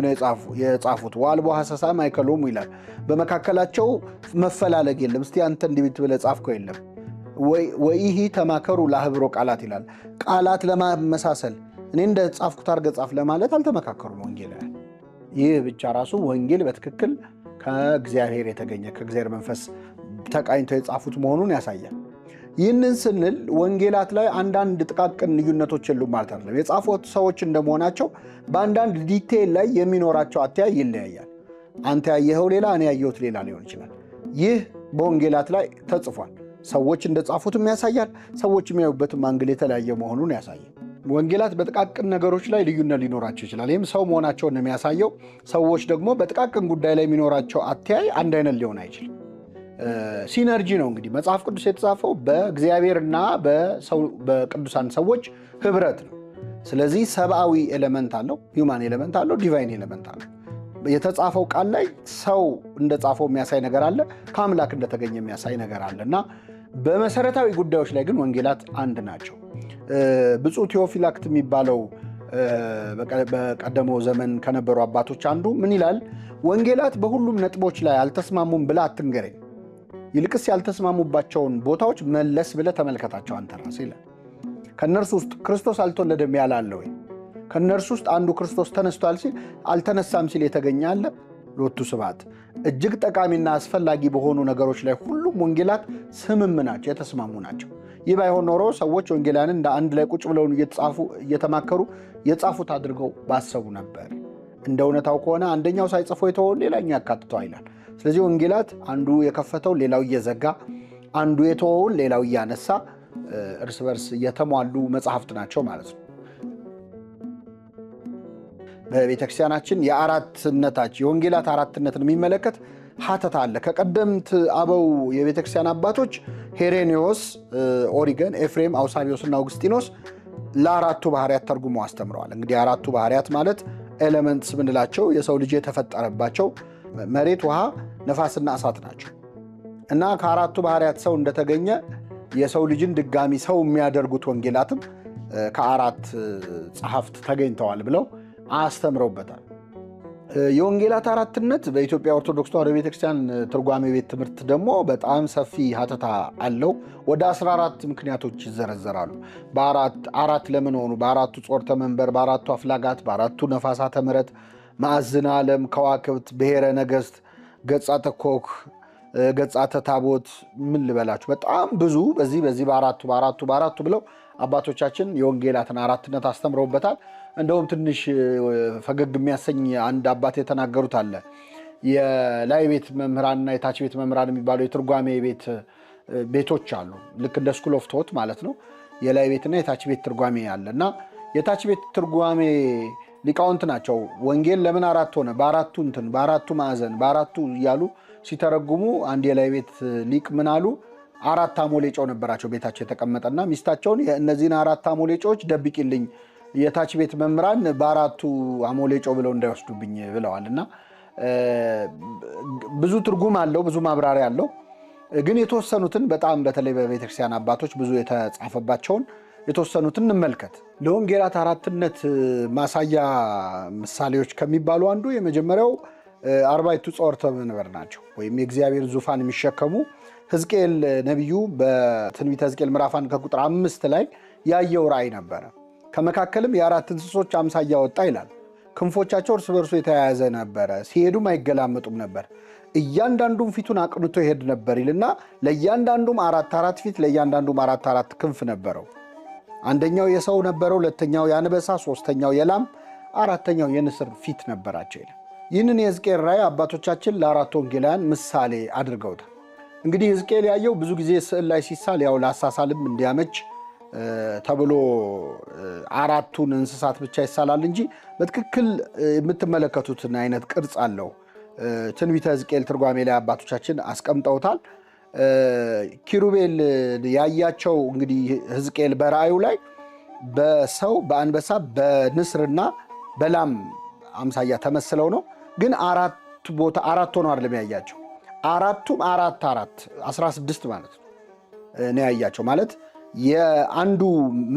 ነው የጻፉት። ወአልቦ ሀሰሳ ማእከሎሙ ይላል። በመካከላቸው መፈላለግ የለም። እስቲ አንተ እንዲህ ብለህ ጻፍከው የለም። ወኢሂ ተማከሩ ለአህብሮ ቃላት ይላል። ቃላት ለማመሳሰል እኔ እንደ ጻፍኩት አድርገህ ጻፍ ለማለት አልተመካከሩም ወንጌላውያን። ይህ ብቻ ራሱ ወንጌል በትክክል ከእግዚአብሔር የተገኘ ከእግዚአብሔር መንፈስ ተቃኝተው የጻፉት መሆኑን ያሳያል። ይህንን ስንል ወንጌላት ላይ አንዳንድ ጥቃቅን ልዩነቶች የሉም ማለት አይደለም። የጻፉት ሰዎች እንደመሆናቸው በአንዳንድ detail ላይ የሚኖራቸው አተያይ ይለያያል። አንተ ያየኸው ሌላ፣ እኔ ያየሁት ሌላ ሊሆን ይችላል። ይህ በወንጌላት ላይ ተጽፏል። ሰዎች እንደጻፉትም ያሳያል። ሰዎች የሚያዩበትም angle የተለያየ መሆኑን ያሳያል። ወንጌላት በጥቃቅን ነገሮች ላይ ልዩነት ሊኖራቸው ይችላል። ይህም ሰው መሆናቸውን ነው የሚያሳየው። ሰዎች ደግሞ በጥቃቅን ጉዳይ ላይ የሚኖራቸው አተያይ አንድ አይነት ሊሆን አይችልም። synergy ነው እንግዲህ መጽሐፍ ቅዱስ የተጻፈው በእግዚአብሔርና በቅዱሳን ሰዎች ህብረት ነው። ስለዚህ ሰብአዊ element አለው፣ human element አለው፣ divine element አለው። የተጻፈው ቃል ላይ ሰው እንደጻፈው የሚያሳይ ነገር አለ፣ ከአምላክ እንደተገኘ የሚያሳይ ነገር አለ እና በመሰረታዊ ጉዳዮች ላይ ግን ወንጌላት አንድ ናቸው። ብፁዕ ቴዎፊላክት የሚባለው በቀደመው ዘመን ከነበሩ አባቶች አንዱ ምን ይላል? ወንጌላት በሁሉም ነጥቦች ላይ አልተስማሙም ብለህ አትንገረኝ፣ ይልቅስ ያልተስማሙባቸውን ቦታዎች መለስ ብለህ ተመልከታቸው አንተ ራስህ ይላል። ከእነርሱ ውስጥ ክርስቶስ አልተወለደም ያለ አለ ወይ? ከእነርሱ ውስጥ አንዱ ክርስቶስ ተነስቷል ሲል አልተነሳም ሲል የተገኘ አለ? ሎቱ ስብሐት። እጅግ ጠቃሚና አስፈላጊ በሆኑ ነገሮች ላይ ሁሉም ወንጌላት ስምም ናቸው፣ የተስማሙ ናቸው። ይህ ባይሆን ኖሮ ሰዎች ወንጌላውያንን እንደ አንድ ላይ ቁጭ ብለው እየተማከሩ የጻፉት አድርገው ባሰቡ ነበር። እንደ እውነታው ከሆነ አንደኛው ሳይጽፎ የተወውን ሌላኛው ያካትተዋል ይላል። ስለዚህ ወንጌላት አንዱ የከፈተው ሌላው እየዘጋ፣ አንዱ የተወውን ሌላው እያነሳ እርስ በርስ የተሟሉ መጽሐፍት ናቸው ማለት ነው። በቤተክርስቲያናችን የአራትነታችን የወንጌላት አራትነትን የሚመለከት ሀተታ አለ። ከቀደምት አበው የቤተክርስቲያን አባቶች ሄሬኔዎስ፣ ኦሪገን፣ ኤፍሬም፣ አውሳቢዮስ እና አውግስጢኖስ ለአራቱ ባህርያት ተርጉመው አስተምረዋል። እንግዲህ አራቱ ባህርያት ማለት elements ምንላቸው የሰው ልጅ የተፈጠረባቸው መሬት፣ ውሃ፣ ነፋስና እሳት ናቸው እና ከአራቱ ባህርያት ሰው እንደተገኘ የሰው ልጅን ድጋሚ ሰው የሚያደርጉት ወንጌላትም ከአራት ጸሐፍት ተገኝተዋል ብለው አስተምረውበታል። የወንጌላት አራትነት በኢትዮጵያ ኦርቶዶክስ ተዋሕዶ ቤተክርስቲያን ትርጓሜ ቤት ትምህርት ደግሞ በጣም ሰፊ ሀተታ አለው። ወደ 14 ምክንያቶች ይዘረዘራሉ። አራት ለምን ሆኑ? በአራቱ ጾርተ መንበር፣ በአራቱ አፍላጋት፣ በአራቱ ነፋሳተ ምሕረት፣ ማዕዝነ ዓለም፣ ከዋክብት፣ ብሔረ ነገሥት፣ ገጻተ ኮክ፣ ገጻተ ታቦት፣ ምን ልበላችሁ በጣም ብዙ በዚህ በዚህ በአራቱ በአራቱ በአራቱ ብለው አባቶቻችን የወንጌላትን አራትነት አስተምረውበታል። እንደውም ትንሽ ፈገግ የሚያሰኝ አንድ አባት የተናገሩት አለ። የላይ ቤት መምህራንና የታች ቤት መምህራን የሚባሉ የትርጓሜ ቤቶች አሉ። ልክ እንደ school of thought ማለት ነው። የላይ ቤትና የታች ቤት ትርጓሜ አለ እና የታች ቤት ትርጓሜ ሊቃውንት ናቸው። ወንጌል ለምን አራት ሆነ? በአራቱ እንትን በአራቱ ማዕዘን በአራቱ እያሉ ሲተረጉሙ አንድ የላይ ቤት ሊቅ ምን አሉ? አራት አሞሌ ጨው ነበራቸው ቤታቸው የተቀመጠና ሚስታቸውን እነዚህን አራት አሞሌ ጨዎች ደብቂልኝ የታች ቤት መምህራን በአራቱ አሞሌ ጨው ብለው እንዳይወስዱብኝ ብለዋል። እና ብዙ ትርጉም አለው፣ ብዙ ማብራሪያ አለው። ግን የተወሰኑትን በጣም በተለይ በቤተክርስቲያን አባቶች ብዙ የተጻፈባቸውን የተወሰኑትን እንመልከት። ለወንጌላት አራትነት ማሳያ ምሳሌዎች ከሚባሉ አንዱ የመጀመሪያው አርባዕቱ ጸወርተ መንበር ናቸው፣ ወይም የእግዚአብሔር ዙፋን የሚሸከሙ ሕዝቅኤል ነቢዩ በትንቢተ ሕዝቅኤል ምዕራፍ 1 ከቁጥር 5 ላይ ያየው ራእይ ነበረ። ከመካከልም የአራት እንስሶች አምሳያ ወጣ ይላል። ክንፎቻቸው እርስ በርሱ የተያያዘ ነበረ፣ ሲሄዱም አይገላመጡም ነበር። እያንዳንዱም ፊቱን አቅንቶ ይሄድ ነበር ይልና ለእያንዳንዱም አራት አራት ፊት ለእያንዳንዱም አራት አራት ክንፍ ነበረው። አንደኛው የሰው ነበረው፣ ሁለተኛው የአንበሳ፣ ሶስተኛው የላም፣ አራተኛው የንስር ፊት ነበራቸው ይላል። ይህንን የሕዝቅኤል ራእይ አባቶቻችን ለአራቱ ወንጌላውያን ምሳሌ አድርገውታል። እንግዲህ ሕዝቅኤል ያየው ብዙ ጊዜ ስዕል ላይ ሲሳል ያው ለአሳሳልም እንዲያመች ተብሎ አራቱን እንስሳት ብቻ ይሳላል እንጂ በትክክል የምትመለከቱትን አይነት ቅርጽ አለው። ትንቢተ ሕዝቅኤል ትርጓሜ ላይ አባቶቻችን አስቀምጠውታል። ኪሩቤል ያያቸው እንግዲህ ሕዝቅኤል በራእዩ ላይ በሰው በአንበሳ በንስርና በላም አምሳያ ተመስለው ነው። ግን አራት ቦታ አራት ሆነው አይደለም ያያቸው። አራቱም አራት አራት 16 ማለት ነው ነው ያያቸው። ማለት የአንዱ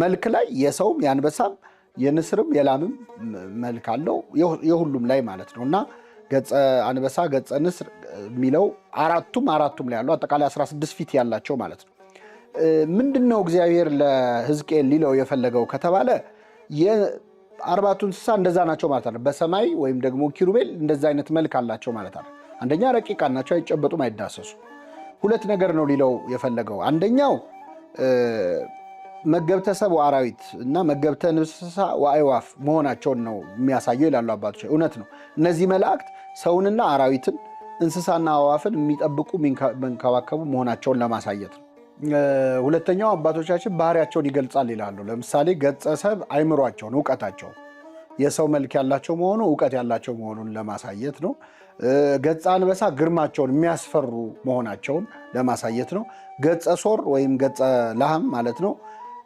መልክ ላይ የሰውም የአንበሳም የንስርም የላምም መልክ አለው የሁሉም ላይ ማለት ነው። እና ገጸ አንበሳ ገጸ ንስር የሚለው አራቱም አራቱም ላይ ያለው አጠቃላይ 16 ፊት ያላቸው ማለት ነው። ምንድን ነው እግዚአብሔር ለሕዝቅኤል ሊለው የፈለገው ከተባለ የአርባቱ እንስሳ እንደዛ ናቸው ማለት ነው። በሰማይ ወይም ደግሞ ኪሩቤል እንደዛ አይነት መልክ አላቸው ማለት ነው። አንደኛ ረቂቃን ናቸው፣ አይጨበጡም፣ አይዳሰሱ። ሁለት ነገር ነው ሊለው የፈለገው። አንደኛው መገብተ ሰብእ ወአራዊት እና መገብተ እንስሳ ወአዕዋፍ መሆናቸውን ነው የሚያሳየው ይላሉ አባቶች። እውነት ነው። እነዚህ መላእክት ሰውንና አራዊትን እንስሳና አዕዋፍን የሚጠብቁ የሚንከባከቡ መሆናቸውን ለማሳየት ነው። ሁለተኛው አባቶቻችን ባህሪያቸውን ይገልጻል ይላሉ። ለምሳሌ ገጸ ሰብእ አይምሯቸውን፣ እውቀታቸውን የሰው መልክ ያላቸው መሆኑ እውቀት ያላቸው መሆኑን ለማሳየት ነው። ገጸ አንበሳ ግርማቸውን የሚያስፈሩ መሆናቸውን ለማሳየት ነው። ገጸ ሶር ወይም ገጸ ላህም ማለት ነው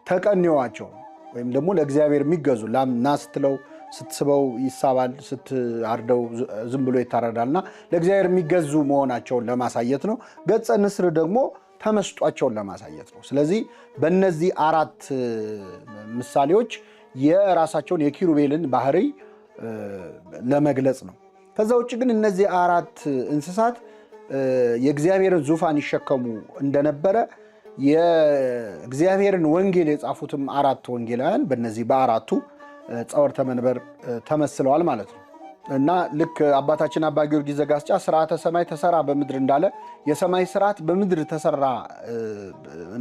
ተቀንዮዋቸው ወይም ደግሞ ለእግዚአብሔር የሚገዙ ላም ና ስትለው ስትስበው ይሳባል፣ ስትአርደው ዝም ብሎ ይታረዳልና ለእግዚአብሔር የሚገዙ መሆናቸውን ለማሳየት ነው። ገጸ ንስር ደግሞ ተመስጧቸውን ለማሳየት ነው። ስለዚህ በእነዚህ አራት ምሳሌዎች የራሳቸውን የኪሩቤልን ባህሪ ለመግለጽ ነው። ከዛ ውጭ ግን እነዚህ አራት እንስሳት የእግዚአብሔርን ዙፋን ይሸከሙ እንደነበረ የእግዚአብሔርን ወንጌል የጻፉትም አራት ወንጌላውያን በእነዚህ በአራቱ ጸወርተ መንበር ተመስለዋል ማለት ነው። እና ልክ አባታችን አባ ጊዮርጊስ ዘጋስጫ ስርዓተ ሰማይ ተሰራ በምድር እንዳለ የሰማይ ስርዓት በምድር ተሰራ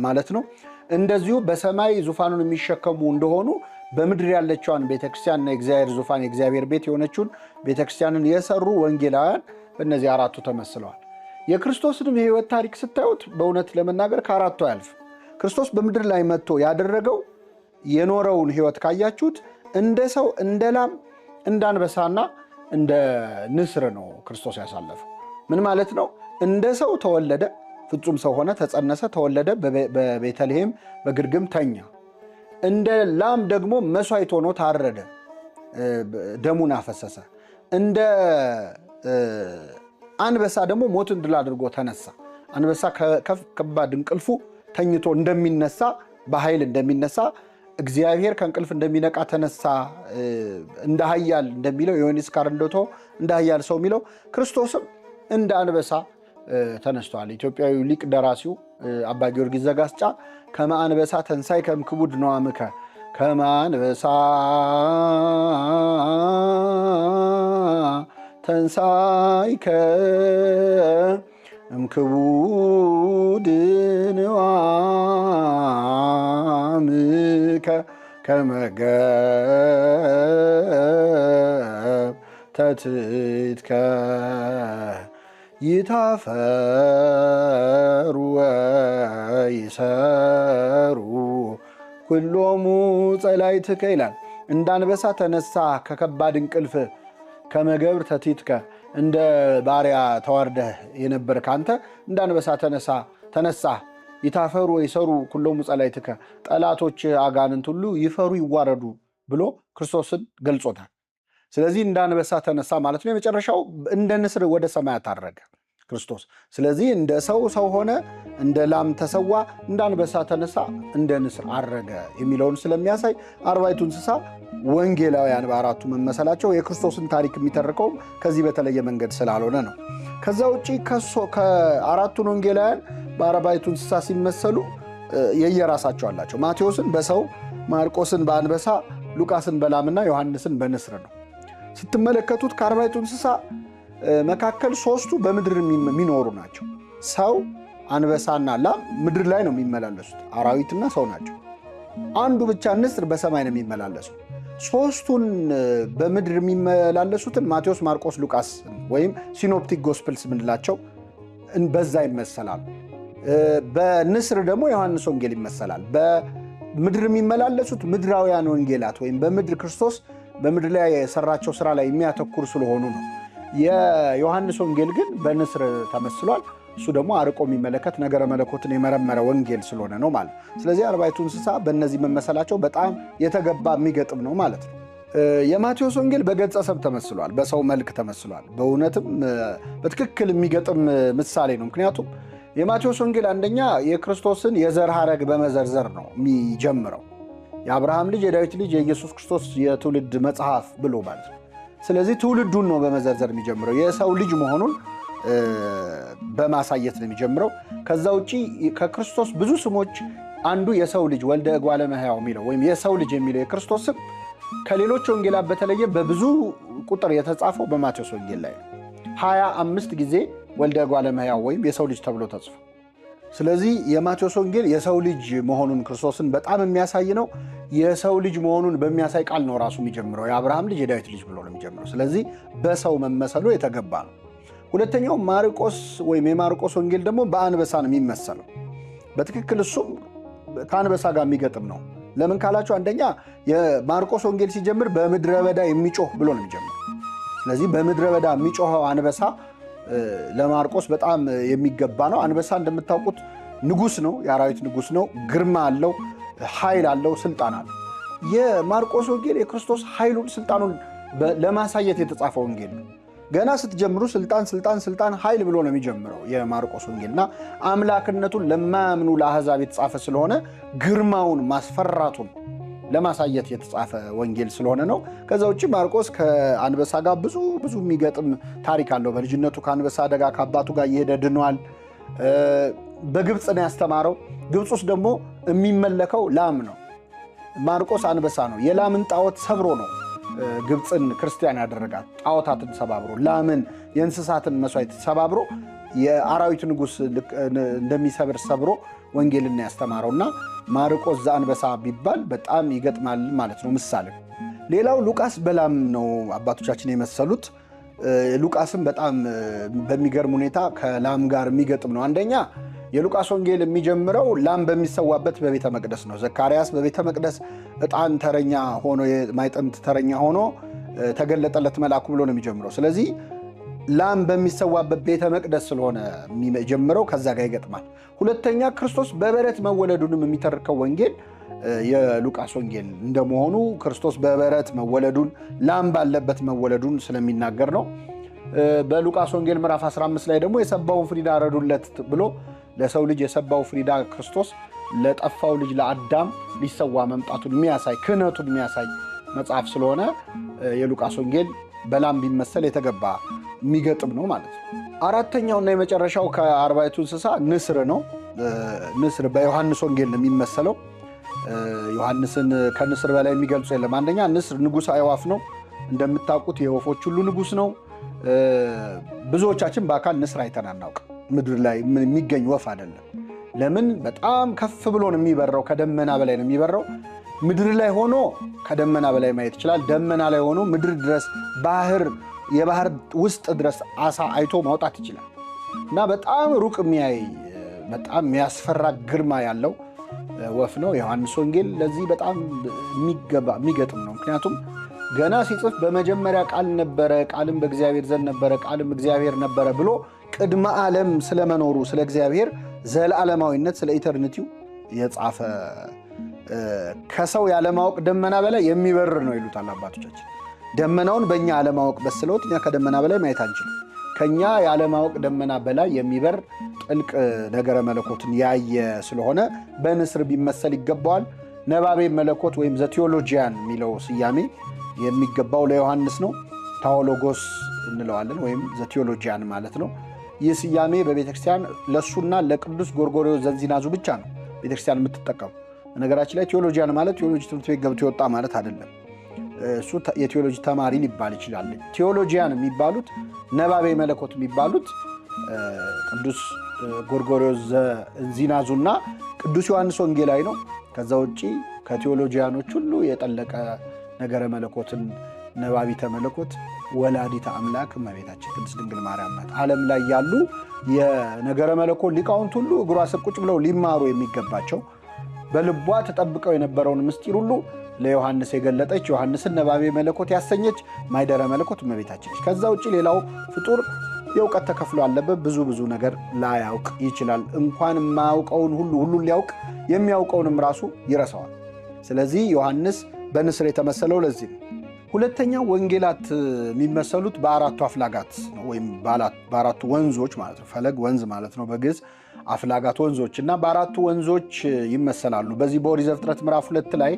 ማለት ነው። እንደዚሁ በሰማይ ዙፋኑን የሚሸከሙ እንደሆኑ በምድር ያለችዋን ቤተክርስቲያንና የእግዚአብሔር ዙፋን የእግዚአብሔር ቤት የሆነችውን ቤተክርስቲያንን የሰሩ ወንጌላውያን በእነዚህ አራቱ ተመስለዋል። የክርስቶስንም የሕይወት ታሪክ ስታዩት በእውነት ለመናገር ከአራቱ አያልፍም። ክርስቶስ በምድር ላይ መጥቶ ያደረገው የኖረውን ሕይወት ካያችሁት እንደ ሰው፣ እንደ ላም፣ እንደ አንበሳና እንደ ንስር ነው ክርስቶስ ያሳለፈው። ምን ማለት ነው? እንደ ሰው ተወለደ፣ ፍጹም ሰው ሆነ፣ ተጸነሰ፣ ተወለደ፣ በቤተልሔም በግርግም ተኛ። እንደ ላም ደግሞ መስዋዕት ሆኖ ታረደ፣ ደሙን አፈሰሰ። እንደ አንበሳ ደግሞ ሞትን ድል አድርጎ ተነሳ። አንበሳ ከባድ እንቅልፉ ተኝቶ እንደሚነሳ በኃይል እንደሚነሳ እግዚአብሔር ከእንቅልፍ እንደሚነቃ ተነሳ። እንደ ኃያል እንደሚለው ዮሐንስ ካርንዶቶ እንደ ኃያል ሰው የሚለው ክርስቶስም እንደ አንበሳ ተነስቷል። ኢትዮጵያዊ ሊቅ ደራሲው አባ ጊዮርጊስ ዘጋስጫ ከመ አንበሳ ተንሳይ እምክቡድ ነዋምከ ከመ አንበሳ ተንሳይከ እምክቡድ ንዋምከ ከመ ገብ ተትትከ ይታፈሩ ወይሰሩ ኩሎሙ ጸላይትከ ይላል። እንደ አንበሳ ተነሳ ከከባድ እንቅልፍ ከመገብር ተቲትከ እንደ ባሪያ ተዋርደህ የነበርክ አንተ እንደ አንበሳ ተነሳ። ይታፈሩ ወይሰሩ ኩሎሙ ጸላይትከ ጠላቶች አጋንንት ሁሉ ይፈሩ ይዋረዱ ብሎ ክርስቶስን ገልጾታል። ስለዚህ እንደ አንበሳ ተነሳ ማለት ነው። የመጨረሻው እንደ ንስር ወደ ሰማያት አረገ ክርስቶስ። ስለዚህ እንደ ሰው ሰው ሆነ፣ እንደ ላም ተሰዋ፣ እንደ አንበሳ ተነሳ፣ እንደ ንስር አረገ የሚለውን ስለሚያሳይ አርባዕቱ እንስሳ ወንጌላውያን በአራቱ መመሰላቸው የክርስቶስን ታሪክ የሚተርከውም ከዚህ በተለየ መንገድ ስላልሆነ ነው። ከዛ ውጭ ከአራቱን ወንጌላውያን በአርባዕቱ እንስሳ ሲመሰሉ የየራሳቸው አላቸው። ማቴዎስን በሰው፣ ማርቆስን በአንበሳ፣ ሉቃስን በላምና ዮሐንስን በንስር ነው። ስትመለከቱት ከአርባዕቱ እንስሳ መካከል 3ቱ በምድር የሚኖሩ ናቸው። ሰው፣ አንበሳና ላም ምድር ላይ ነው የሚመላለሱት። አራዊትና ሰው ናቸው። አንዱ ብቻ ንስር በሰማይ ነው የሚመላለሱ። 3ቱን በምድር የሚመላለሱትን ማቴዎስ፣ ማርቆስ፣ ሉቃስ ወይም synoptic gospels የምንላቸው በዛ ይመሰላሉ። በንስር ደግሞ ዮሐንስ ወንጌል ይመሰላል። በምድር የሚመላለሱት ምድራውያን ወንጌላት ወይም በምድር ክርስቶስ በምድር ላይ የሰራቸው ስራ ላይ የሚያተኩር ስለሆኑ ነው። የዮሐንስ ወንጌል ግን በንስር ተመስሏል። እሱ ደግሞ አርቆ የሚመለከት ነገረ መለኮትን የመረመረ ወንጌል ስለሆነ ነው ማለት ነው። ስለዚህ አርባዕቱ እንስሳ በእነዚህ መመሰላቸው በጣም የተገባ የሚገጥም ነው ማለት ነው። የማቴዎስ ወንጌል በገጸ ሰብ ተመስሏል፣ በሰው መልክ ተመስሏል። በእውነትም በትክክል የሚገጥም ምሳሌ ነው። ምክንያቱም የማቴዎስ ወንጌል አንደኛ የክርስቶስን የዘር ሐረግ በመዘርዘር ነው የሚጀምረው። የአብርሃም ልጅ የዳዊት ልጅ የኢየሱስ ክርስቶስ የትውልድ መጽሐፍ ብሎ ማለት ነው። ስለዚህ ትውልዱን ነው በመዘርዘር የሚጀምረው። የሰው ልጅ መሆኑን በማሳየት ነው የሚጀምረው። ከዛ ውጪ ከክርስቶስ ብዙ ስሞች አንዱ የሰው ልጅ ወልደ እጓለ እመሕያው የሚለው ወይም የሰው ልጅ የሚለው የክርስቶስ ስም ከሌሎች ወንጌላት በተለየ በብዙ ቁጥር የተጻፈው በማቴዎስ ወንጌል ላይ ነው። 25 ጊዜ ወልደ እጓለ እመሕያው ወይም የሰው ልጅ ተብሎ ተጽፎ። ስለዚህ የማቴዎስ ወንጌል የሰው ልጅ መሆኑን ክርስቶስን በጣም የሚያሳይ ነው። የሰው ልጅ መሆኑን በሚያሳይ ቃል ነው ራሱ የሚጀምረው። የአብርሃም ልጅ የዳዊት ልጅ ብሎ ነው የሚጀምረው። ስለዚህ በሰው መመሰሉ የተገባ ነው። ሁለተኛው ማርቆስ ወይም የማርቆስ ወንጌል ደግሞ በአንበሳ ነው የሚመሰለው። በትክክል እሱም ከአንበሳ ጋር የሚገጥም ነው። ለምን ካላችሁ አንደኛ የማርቆስ ወንጌል ሲጀምር በምድረ በዳ የሚጮህ ብሎ ነው የሚጀምረው። ስለዚህ በምድረ በዳ የሚጮኸው አንበሳ ለማርቆስ በጣም የሚገባ ነው። አንበሳ እንደምታውቁት ንጉስ ነው፣ የአራዊት ንጉስ ነው። ግርማ አለው፣ ኃይል አለው፣ ስልጣን አለው። የማርቆስ ወንጌል የክርስቶስ ኃይሉን ስልጣኑን ለማሳየት የተጻፈ ወንጌል ነው። ገና ስትጀምሩ ስልጣን ስልጣን ስልጣን ኃይል ብሎ ነው የሚጀምረው የማርቆስ ወንጌልና አምላክነቱን ለማያምኑ ለአሕዛብ የተጻፈ ስለሆነ ግርማውን ማስፈራቱን ለማሳየት የተጻፈ ወንጌል ስለሆነ ነው። ከዛ ውጭ ማርቆስ ከአንበሳ ጋር ብዙ ብዙ የሚገጥም ታሪክ አለው። በልጅነቱ ከአንበሳ አደጋ ከአባቱ ጋር እየሄደ ድኗል። በግብፅ ነው ያስተማረው። ግብፅ ውስጥ ደግሞ የሚመለከው ላም ነው። ማርቆስ አንበሳ ነው። የላምን ጣዖት ሰብሮ ነው ግብፅን ክርስቲያን ያደረጋት። ጣዖታትን ሰባብሮ ላምን፣ የእንስሳትን መስዋዕት ሰባብሮ የአራዊት ንጉሥ እንደሚሰብር ሰብሮ ወንጌልን ያስተማረውና ማርቆስ ዘአንበሳ ቢባል በጣም ይገጥማል ማለት ነው ምሳሌ። ሌላው ሉቃስ በላም ነው አባቶቻችን የመሰሉት። ሉቃስም በጣም በሚገርም ሁኔታ ከላም ጋር የሚገጥም ነው። አንደኛ የሉቃስ ወንጌል የሚጀምረው ላም በሚሰዋበት በቤተ መቅደስ ነው። ዘካርያስ በቤተ መቅደስ ዕጣን ተረኛ ሆኖ የማዕጠንት ተረኛ ሆኖ ተገለጠለት መልአኩ ብሎ ነው የሚጀምረው። ስለዚህ ላም በሚሰዋበት ቤተ መቅደስ ስለሆነ የሚጀምረው ከዛ ጋር ይገጥማል። ሁለተኛ ክርስቶስ በበረት መወለዱንም የሚተርከው ወንጌል የሉቃስ ወንጌል እንደመሆኑ ክርስቶስ በበረት መወለዱን ላም ባለበት መወለዱን ስለሚናገር ነው። በሉቃስ ወንጌል ምዕራፍ 15 ላይ ደግሞ የሰባውን ፍሪዳ ረዱለት ብሎ ለሰው ልጅ የሰባው ፍሪዳ ክርስቶስ ለጠፋው ልጅ ለአዳም ሊሰዋ መምጣቱን የሚያሳይ ክህነቱን የሚያሳይ መጽሐፍ ስለሆነ የሉቃስ ወንጌል በላም ቢመሰል የተገባ የሚገጥም ነው ማለት ነው። አራተኛውና የመጨረሻው ከአርባዕቱ እንስሳ ንስር ነው። ንስር በዮሐንስ ወንጌል ነው የሚመሰለው። ዮሐንስን ከንስር በላይ የሚገልጹ የለም። አንደኛ ንስር ንጉሥ አዕዋፍ ነው። እንደምታውቁት የወፎች ሁሉ ንጉሥ ነው። ብዙዎቻችን በአካል ንስር አይተን አናውቅም። ምድር ላይ የሚገኝ ወፍ አይደለም። ለምን? በጣም ከፍ ብሎ ነው የሚበረው። ከደመና በላይ ነው የሚበረው። ምድር ላይ ሆኖ ከደመና በላይ ማየት ይችላል። ደመና ላይ ሆኖ ምድር ድረስ ባህር የባህር ውስጥ ድረስ አሳ አይቶ ማውጣት ይችላል። እና በጣም ሩቅ የሚያይ በጣም የሚያስፈራ ግርማ ያለው ወፍ ነው። ዮሐንስ ወንጌል ለዚህ በጣም የሚገጥም ነው። ምክንያቱም ገና ሲጽፍ በመጀመሪያ ቃል ነበረ፣ ቃልም በእግዚአብሔር ዘንድ ነበረ፣ ቃልም እግዚአብሔር ነበረ ብሎ ቅድመ ዓለም ስለመኖሩ ስለ እግዚአብሔር ዘለዓለማዊነት ስለ eternity ው የጻፈ ከሰው ያለማወቅ ደመና በላይ የሚበር ነው ይሉታል አባቶቻችን። ደመናውን በእኛ አለማወቅ በስለውት እኛ ከደመና በላይ ማየት አንችልም። ከኛ ያለማወቅ ደመና በላይ የሚበር ጥልቅ ነገረ መለኮትን ያየ ስለሆነ በንስር ቢመሰል ይገባዋል። ነባቤ መለኮት ወይም the theologian የሚለው ስያሜ የሚገባው ለዮሐንስ ነው። ታዎሎጎስ እንለዋለን ወይም the theologian ማለት ነው። ይህ ስያሜ በቤተክርስቲያን ለእሱና ለቅዱስ ጎርጎርዮስ ዘንዚናዙ ብቻ ነው ቤተክርስቲያን የምትጠቀሙ። በነገራችን ላይ theologian ማለት ቴዎሎጂ ትምህርት ቤት ገብቶ የወጣ ማለት አይደለም። እሱ የቴዎሎጂ ተማሪ ሊባል ይችላል። Theologian የሚባሉት፣ ነባቤ መለኮት የሚባሉት ቅዱስ ጎርጎርዮስ ዘእንዚናዙና ቅዱስ ዮሐንስ ወንጌላዊ ነው። ከዛ ውጭ ከ theologian ኦች ሁሉ የጠለቀ ነገረ መለኮትን ነባቢተ መለኮት ወላዲተ አምላክ እመቤታችን ቅድስት ድንግል ማርያም ናት። ዓለም ላይ ያሉ የነገረ መለኮት ሊቃውንት ሁሉ እግሯ ስር ቁጭ ብለው ሊማሩ የሚገባቸው፣ በልቧ ተጠብቀው የነበረውን ምስጢር ሁሉ ለዮሐንስ የገለጠች፣ ዮሐንስን ነባቤ መለኮት ያሰኘች ማኅደረ መለኮት እመቤታችን ነች። ከዛ ውጭ ሌላው ፍጡር የእውቀት ተከፍሎ አለበት። ብዙ ብዙ ነገር ላያውቅ ይችላል። እንኳን የማያውቀውን ሁሉ ሁሉን ሊያውቅ የሚያውቀውንም ራሱ ይረሳዋል። ስለዚህ ዮሐንስ በንስር የተመሰለው ለዚህ ነው። ሁለተኛው ወንጌላት የሚመሰሉት በአራቱ አፍላጋት ነው፣ ወይም በአራቱ ወንዞች ማለት ነው። ፈለግ ወንዝ ማለት ነው በግዕዝ፣ አፍላጋት ወንዞች፣ እና በአራቱ ወንዞች ይመሰላሉ። በዚህ በኦሪት ዘፍጥረት ምዕራፍ 2 ላይ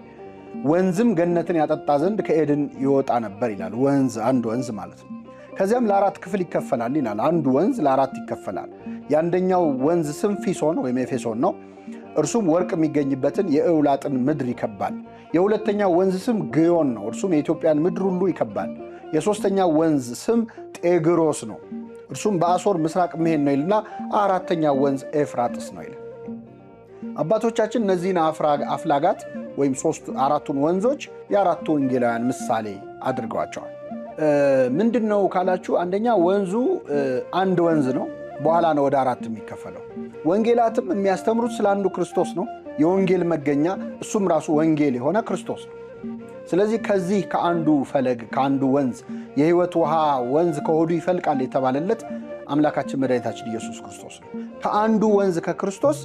ወንዝም ገነትን ያጠጣ ዘንድ ከኤድን ይወጣ ነበር ይላል። ወንዝ አንድ ወንዝ ማለት ነው። ከዚያም ለአራት ክፍል ይከፈላል ይላል። አንዱ ወንዝ ለአራት ይከፈላል። የአንደኛው ወንዝ ስም ፊሶን ወይም ኤፌሶን ነው። እርሱም ወርቅ የሚገኝበትን የኤውላጥን ምድር ይከባል። የሁለተኛው ወንዝ ስም ግዮን ነው። እርሱም የኢትዮጵያን ምድር ሁሉ ይከባል። የሦስተኛው ወንዝ ስም ጤግሮስ ነው። እርሱም በአሦር ምስራቅ መሄድ ነው ይልና አራተኛው ወንዝ ኤፍራጥስ ነው ይላል። አባቶቻችን እነዚህን አፍላጋት ወይም አራቱን ወንዞች የአራቱ ወንጌላውያን ምሳሌ አድርገዋቸዋል። ምንድን ነው ካላችሁ፣ አንደኛ ወንዙ አንድ ወንዝ ነው። በኋላ ነው ወደ አራት የሚከፈለው። ወንጌላትም የሚያስተምሩት ስለ አንዱ ክርስቶስ ነው። የወንጌል መገኛ እሱም ራሱ ወንጌል የሆነ ክርስቶስ ነው። ስለዚህ ከዚህ ከአንዱ ፈለግ፣ ከአንዱ ወንዝ፣ የሕይወት ውሃ ወንዝ ከሆዱ ይፈልቃል የተባለለት አምላካችን መድኃኒታችን ኢየሱስ ክርስቶስ ነው። ከአንዱ ወንዝ ከክርስቶስ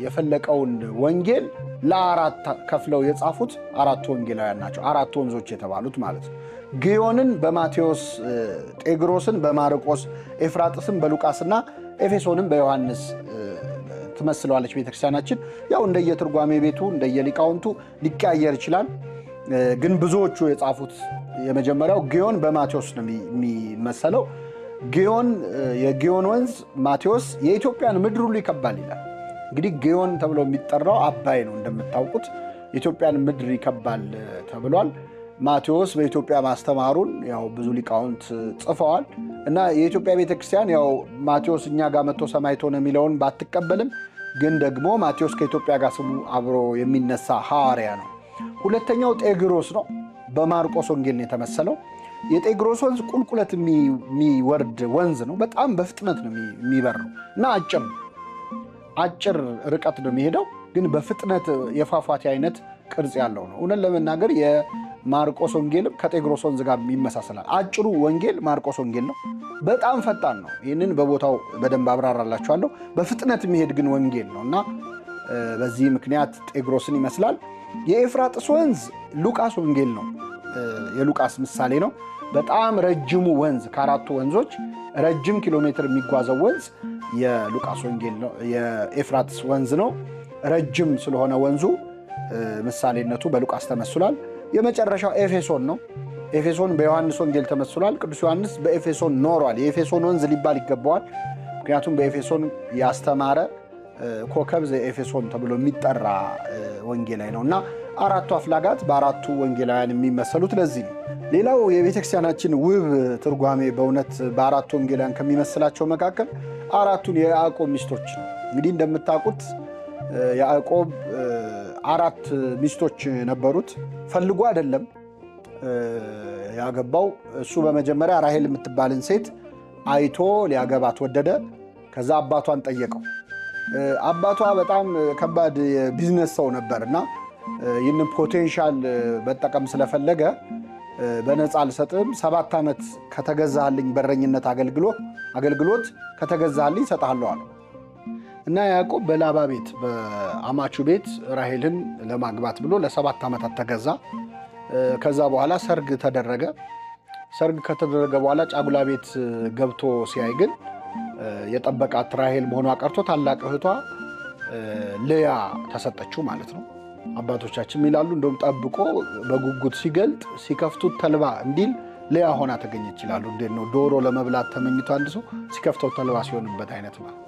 የፈለቀውን ወንጌል ለአራት ከፍለው የጻፉት አራቱ ወንጌላውያን ናቸው። አራቱ ወንዞች የተባሉት ማለት ነው። ግዮንን በማቴዎስ፣ ጤግሮስን በማርቆስ፣ ኤፍራጥስን በሉቃስና ኤፌሶንን በዮሐንስ ትመስለዋለች ቤተክርስቲያናችን። ያው እንደየትርጓሜ ቤቱ እንደየሊቃውንቱ ሊቀያየር ይችላል። ግን ብዙዎቹ የጻፉት የመጀመሪያው ግዮን በማቴዎስ ነው የሚመሰለው። ግዮን፣ የግዮን ወንዝ ማቴዎስ የኢትዮጵያን ምድር ሁሉ ይከባል ይላል። እንግዲህ ግዮን ተብሎ የሚጠራው አባይ ነው እንደምታውቁት። የኢትዮጵያን ምድር ይከባል ተብሏል። ማቴዎስ በኢትዮጵያ ማስተማሩን ያው ብዙ ሊቃውንት ጽፈዋል። እና የኢትዮጵያ ቤተክርስቲያን ያው ማቴዎስ እኛ ጋር መጥቶ ሰማዕት ሆነ የሚለውን ባትቀበልም ግን ደግሞ ማቴዎስ ከኢትዮጵያ ጋር ስሙ አብሮ የሚነሳ ሐዋርያ ነው። ሁለተኛው ጤግሮስ ነው። በማርቆስ ወንጌል ነው የተመሰለው። የጤግሮስ ወንዝ ቁልቁለት የሚወርድ ወንዝ ነው። በጣም በፍጥነት ነው የሚበረው እና አጭር ርቀት ነው የሚሄደው፣ ግን በፍጥነት የፏፏቴ አይነት ቅርጽ ያለው ነው። እውነት ለመናገር የማርቆስ ወንጌልም ከጤግሮስ ወንዝ ጋር ይመሳሰላል። አጭሩ ወንጌል ማርቆስ ወንጌል ነው። በጣም ፈጣን ነው። ይህንን በቦታው በደንብ አብራራላችኋለሁ። በፍጥነት የሚሄድ ግን ወንጌል ነው እና በዚህ ምክንያት ጤግሮስን ይመስላል። የኤፍራጥስ ወንዝ ሉቃስ ወንጌል ነው። የሉቃስ ምሳሌ ነው። በጣም ረጅሙ ወንዝ፣ ከአራቱ ወንዞች ረጅም ኪሎ ሜትር የሚጓዘው ወንዝ የሉቃስ ወንጌል ነው፣ የኤፍራጥስ ወንዝ ነው። ረጅም ስለሆነ ወንዙ ምሳሌነቱ በሉቃስ ተመስሏል። የመጨረሻው ኤፌሶን ነው። ኤፌሶን በዮሐንስ ወንጌል ተመስሏል። ቅዱስ ዮሐንስ በኤፌሶን ኖሯል። የኤፌሶን ወንዝ ሊባል ይገባዋል። ምክንያቱም በኤፌሶን ያስተማረ ኮከብ ዘኤፌሶን ተብሎ የሚጠራ ወንጌላዊ ነው እና አራቱ አፍላጋት በአራቱ ወንጌላውያን የሚመሰሉት ለዚህ ነው። ሌላው የቤተክርስቲያናችን ውብ ትርጓሜ በእውነት በአራቱ ወንጌላውያን ከሚመስላቸው መካከል አራቱን የያዕቆብ ሚስቶች ነው። እንግዲህ እንደምታውቁት ያዕቆብ አራት ሚስቶች ነበሩት። ፈልጎ አይደለም ያገባው። እሱ በመጀመሪያ ራሄል የምትባልን ሴት አይቶ ሊያገባት ወደደ። ከዛ አባቷን ጠየቀው። አባቷ በጣም ከባድ የቢዝነስ ሰው ነበር እና ይህንን potential መጠቀም ስለፈለገ በነፃ አልሰጥም፣ 7 ዓመት ከተገዛልኝ፣ በረኝነት አገልግሎት ከተገዛልኝ እሰጥሃለሁ አለው። እና ያዕቆብ በላባ ቤት፣ በአማቹ ቤት ራሄልን ለማግባት ብሎ ለ7 ዓመታት ተገዛ። ከዛ በኋላ ሰርግ ተደረገ። ሰርግ ከተደረገ በኋላ ጫጉላ ቤት ገብቶ ሲያይ ግን የጠበቃት ራሄል መሆኗ ቀርቶ ታላቅ እህቷ ልያ ተሰጠችው ማለት ነው። አባቶቻችን ይላሉ እንደውም ጠብቆ በጉጉት ሲገልጥ ሲከፍቱት ተልባ እንዲል ልያ ሆና ተገኘች ይላሉ። እንዴት ነው ዶሮ ለመብላት ተመኝቶ አንድ ሰው ሲከፍተው ተልባ ሲሆንበት አይነት ማለት።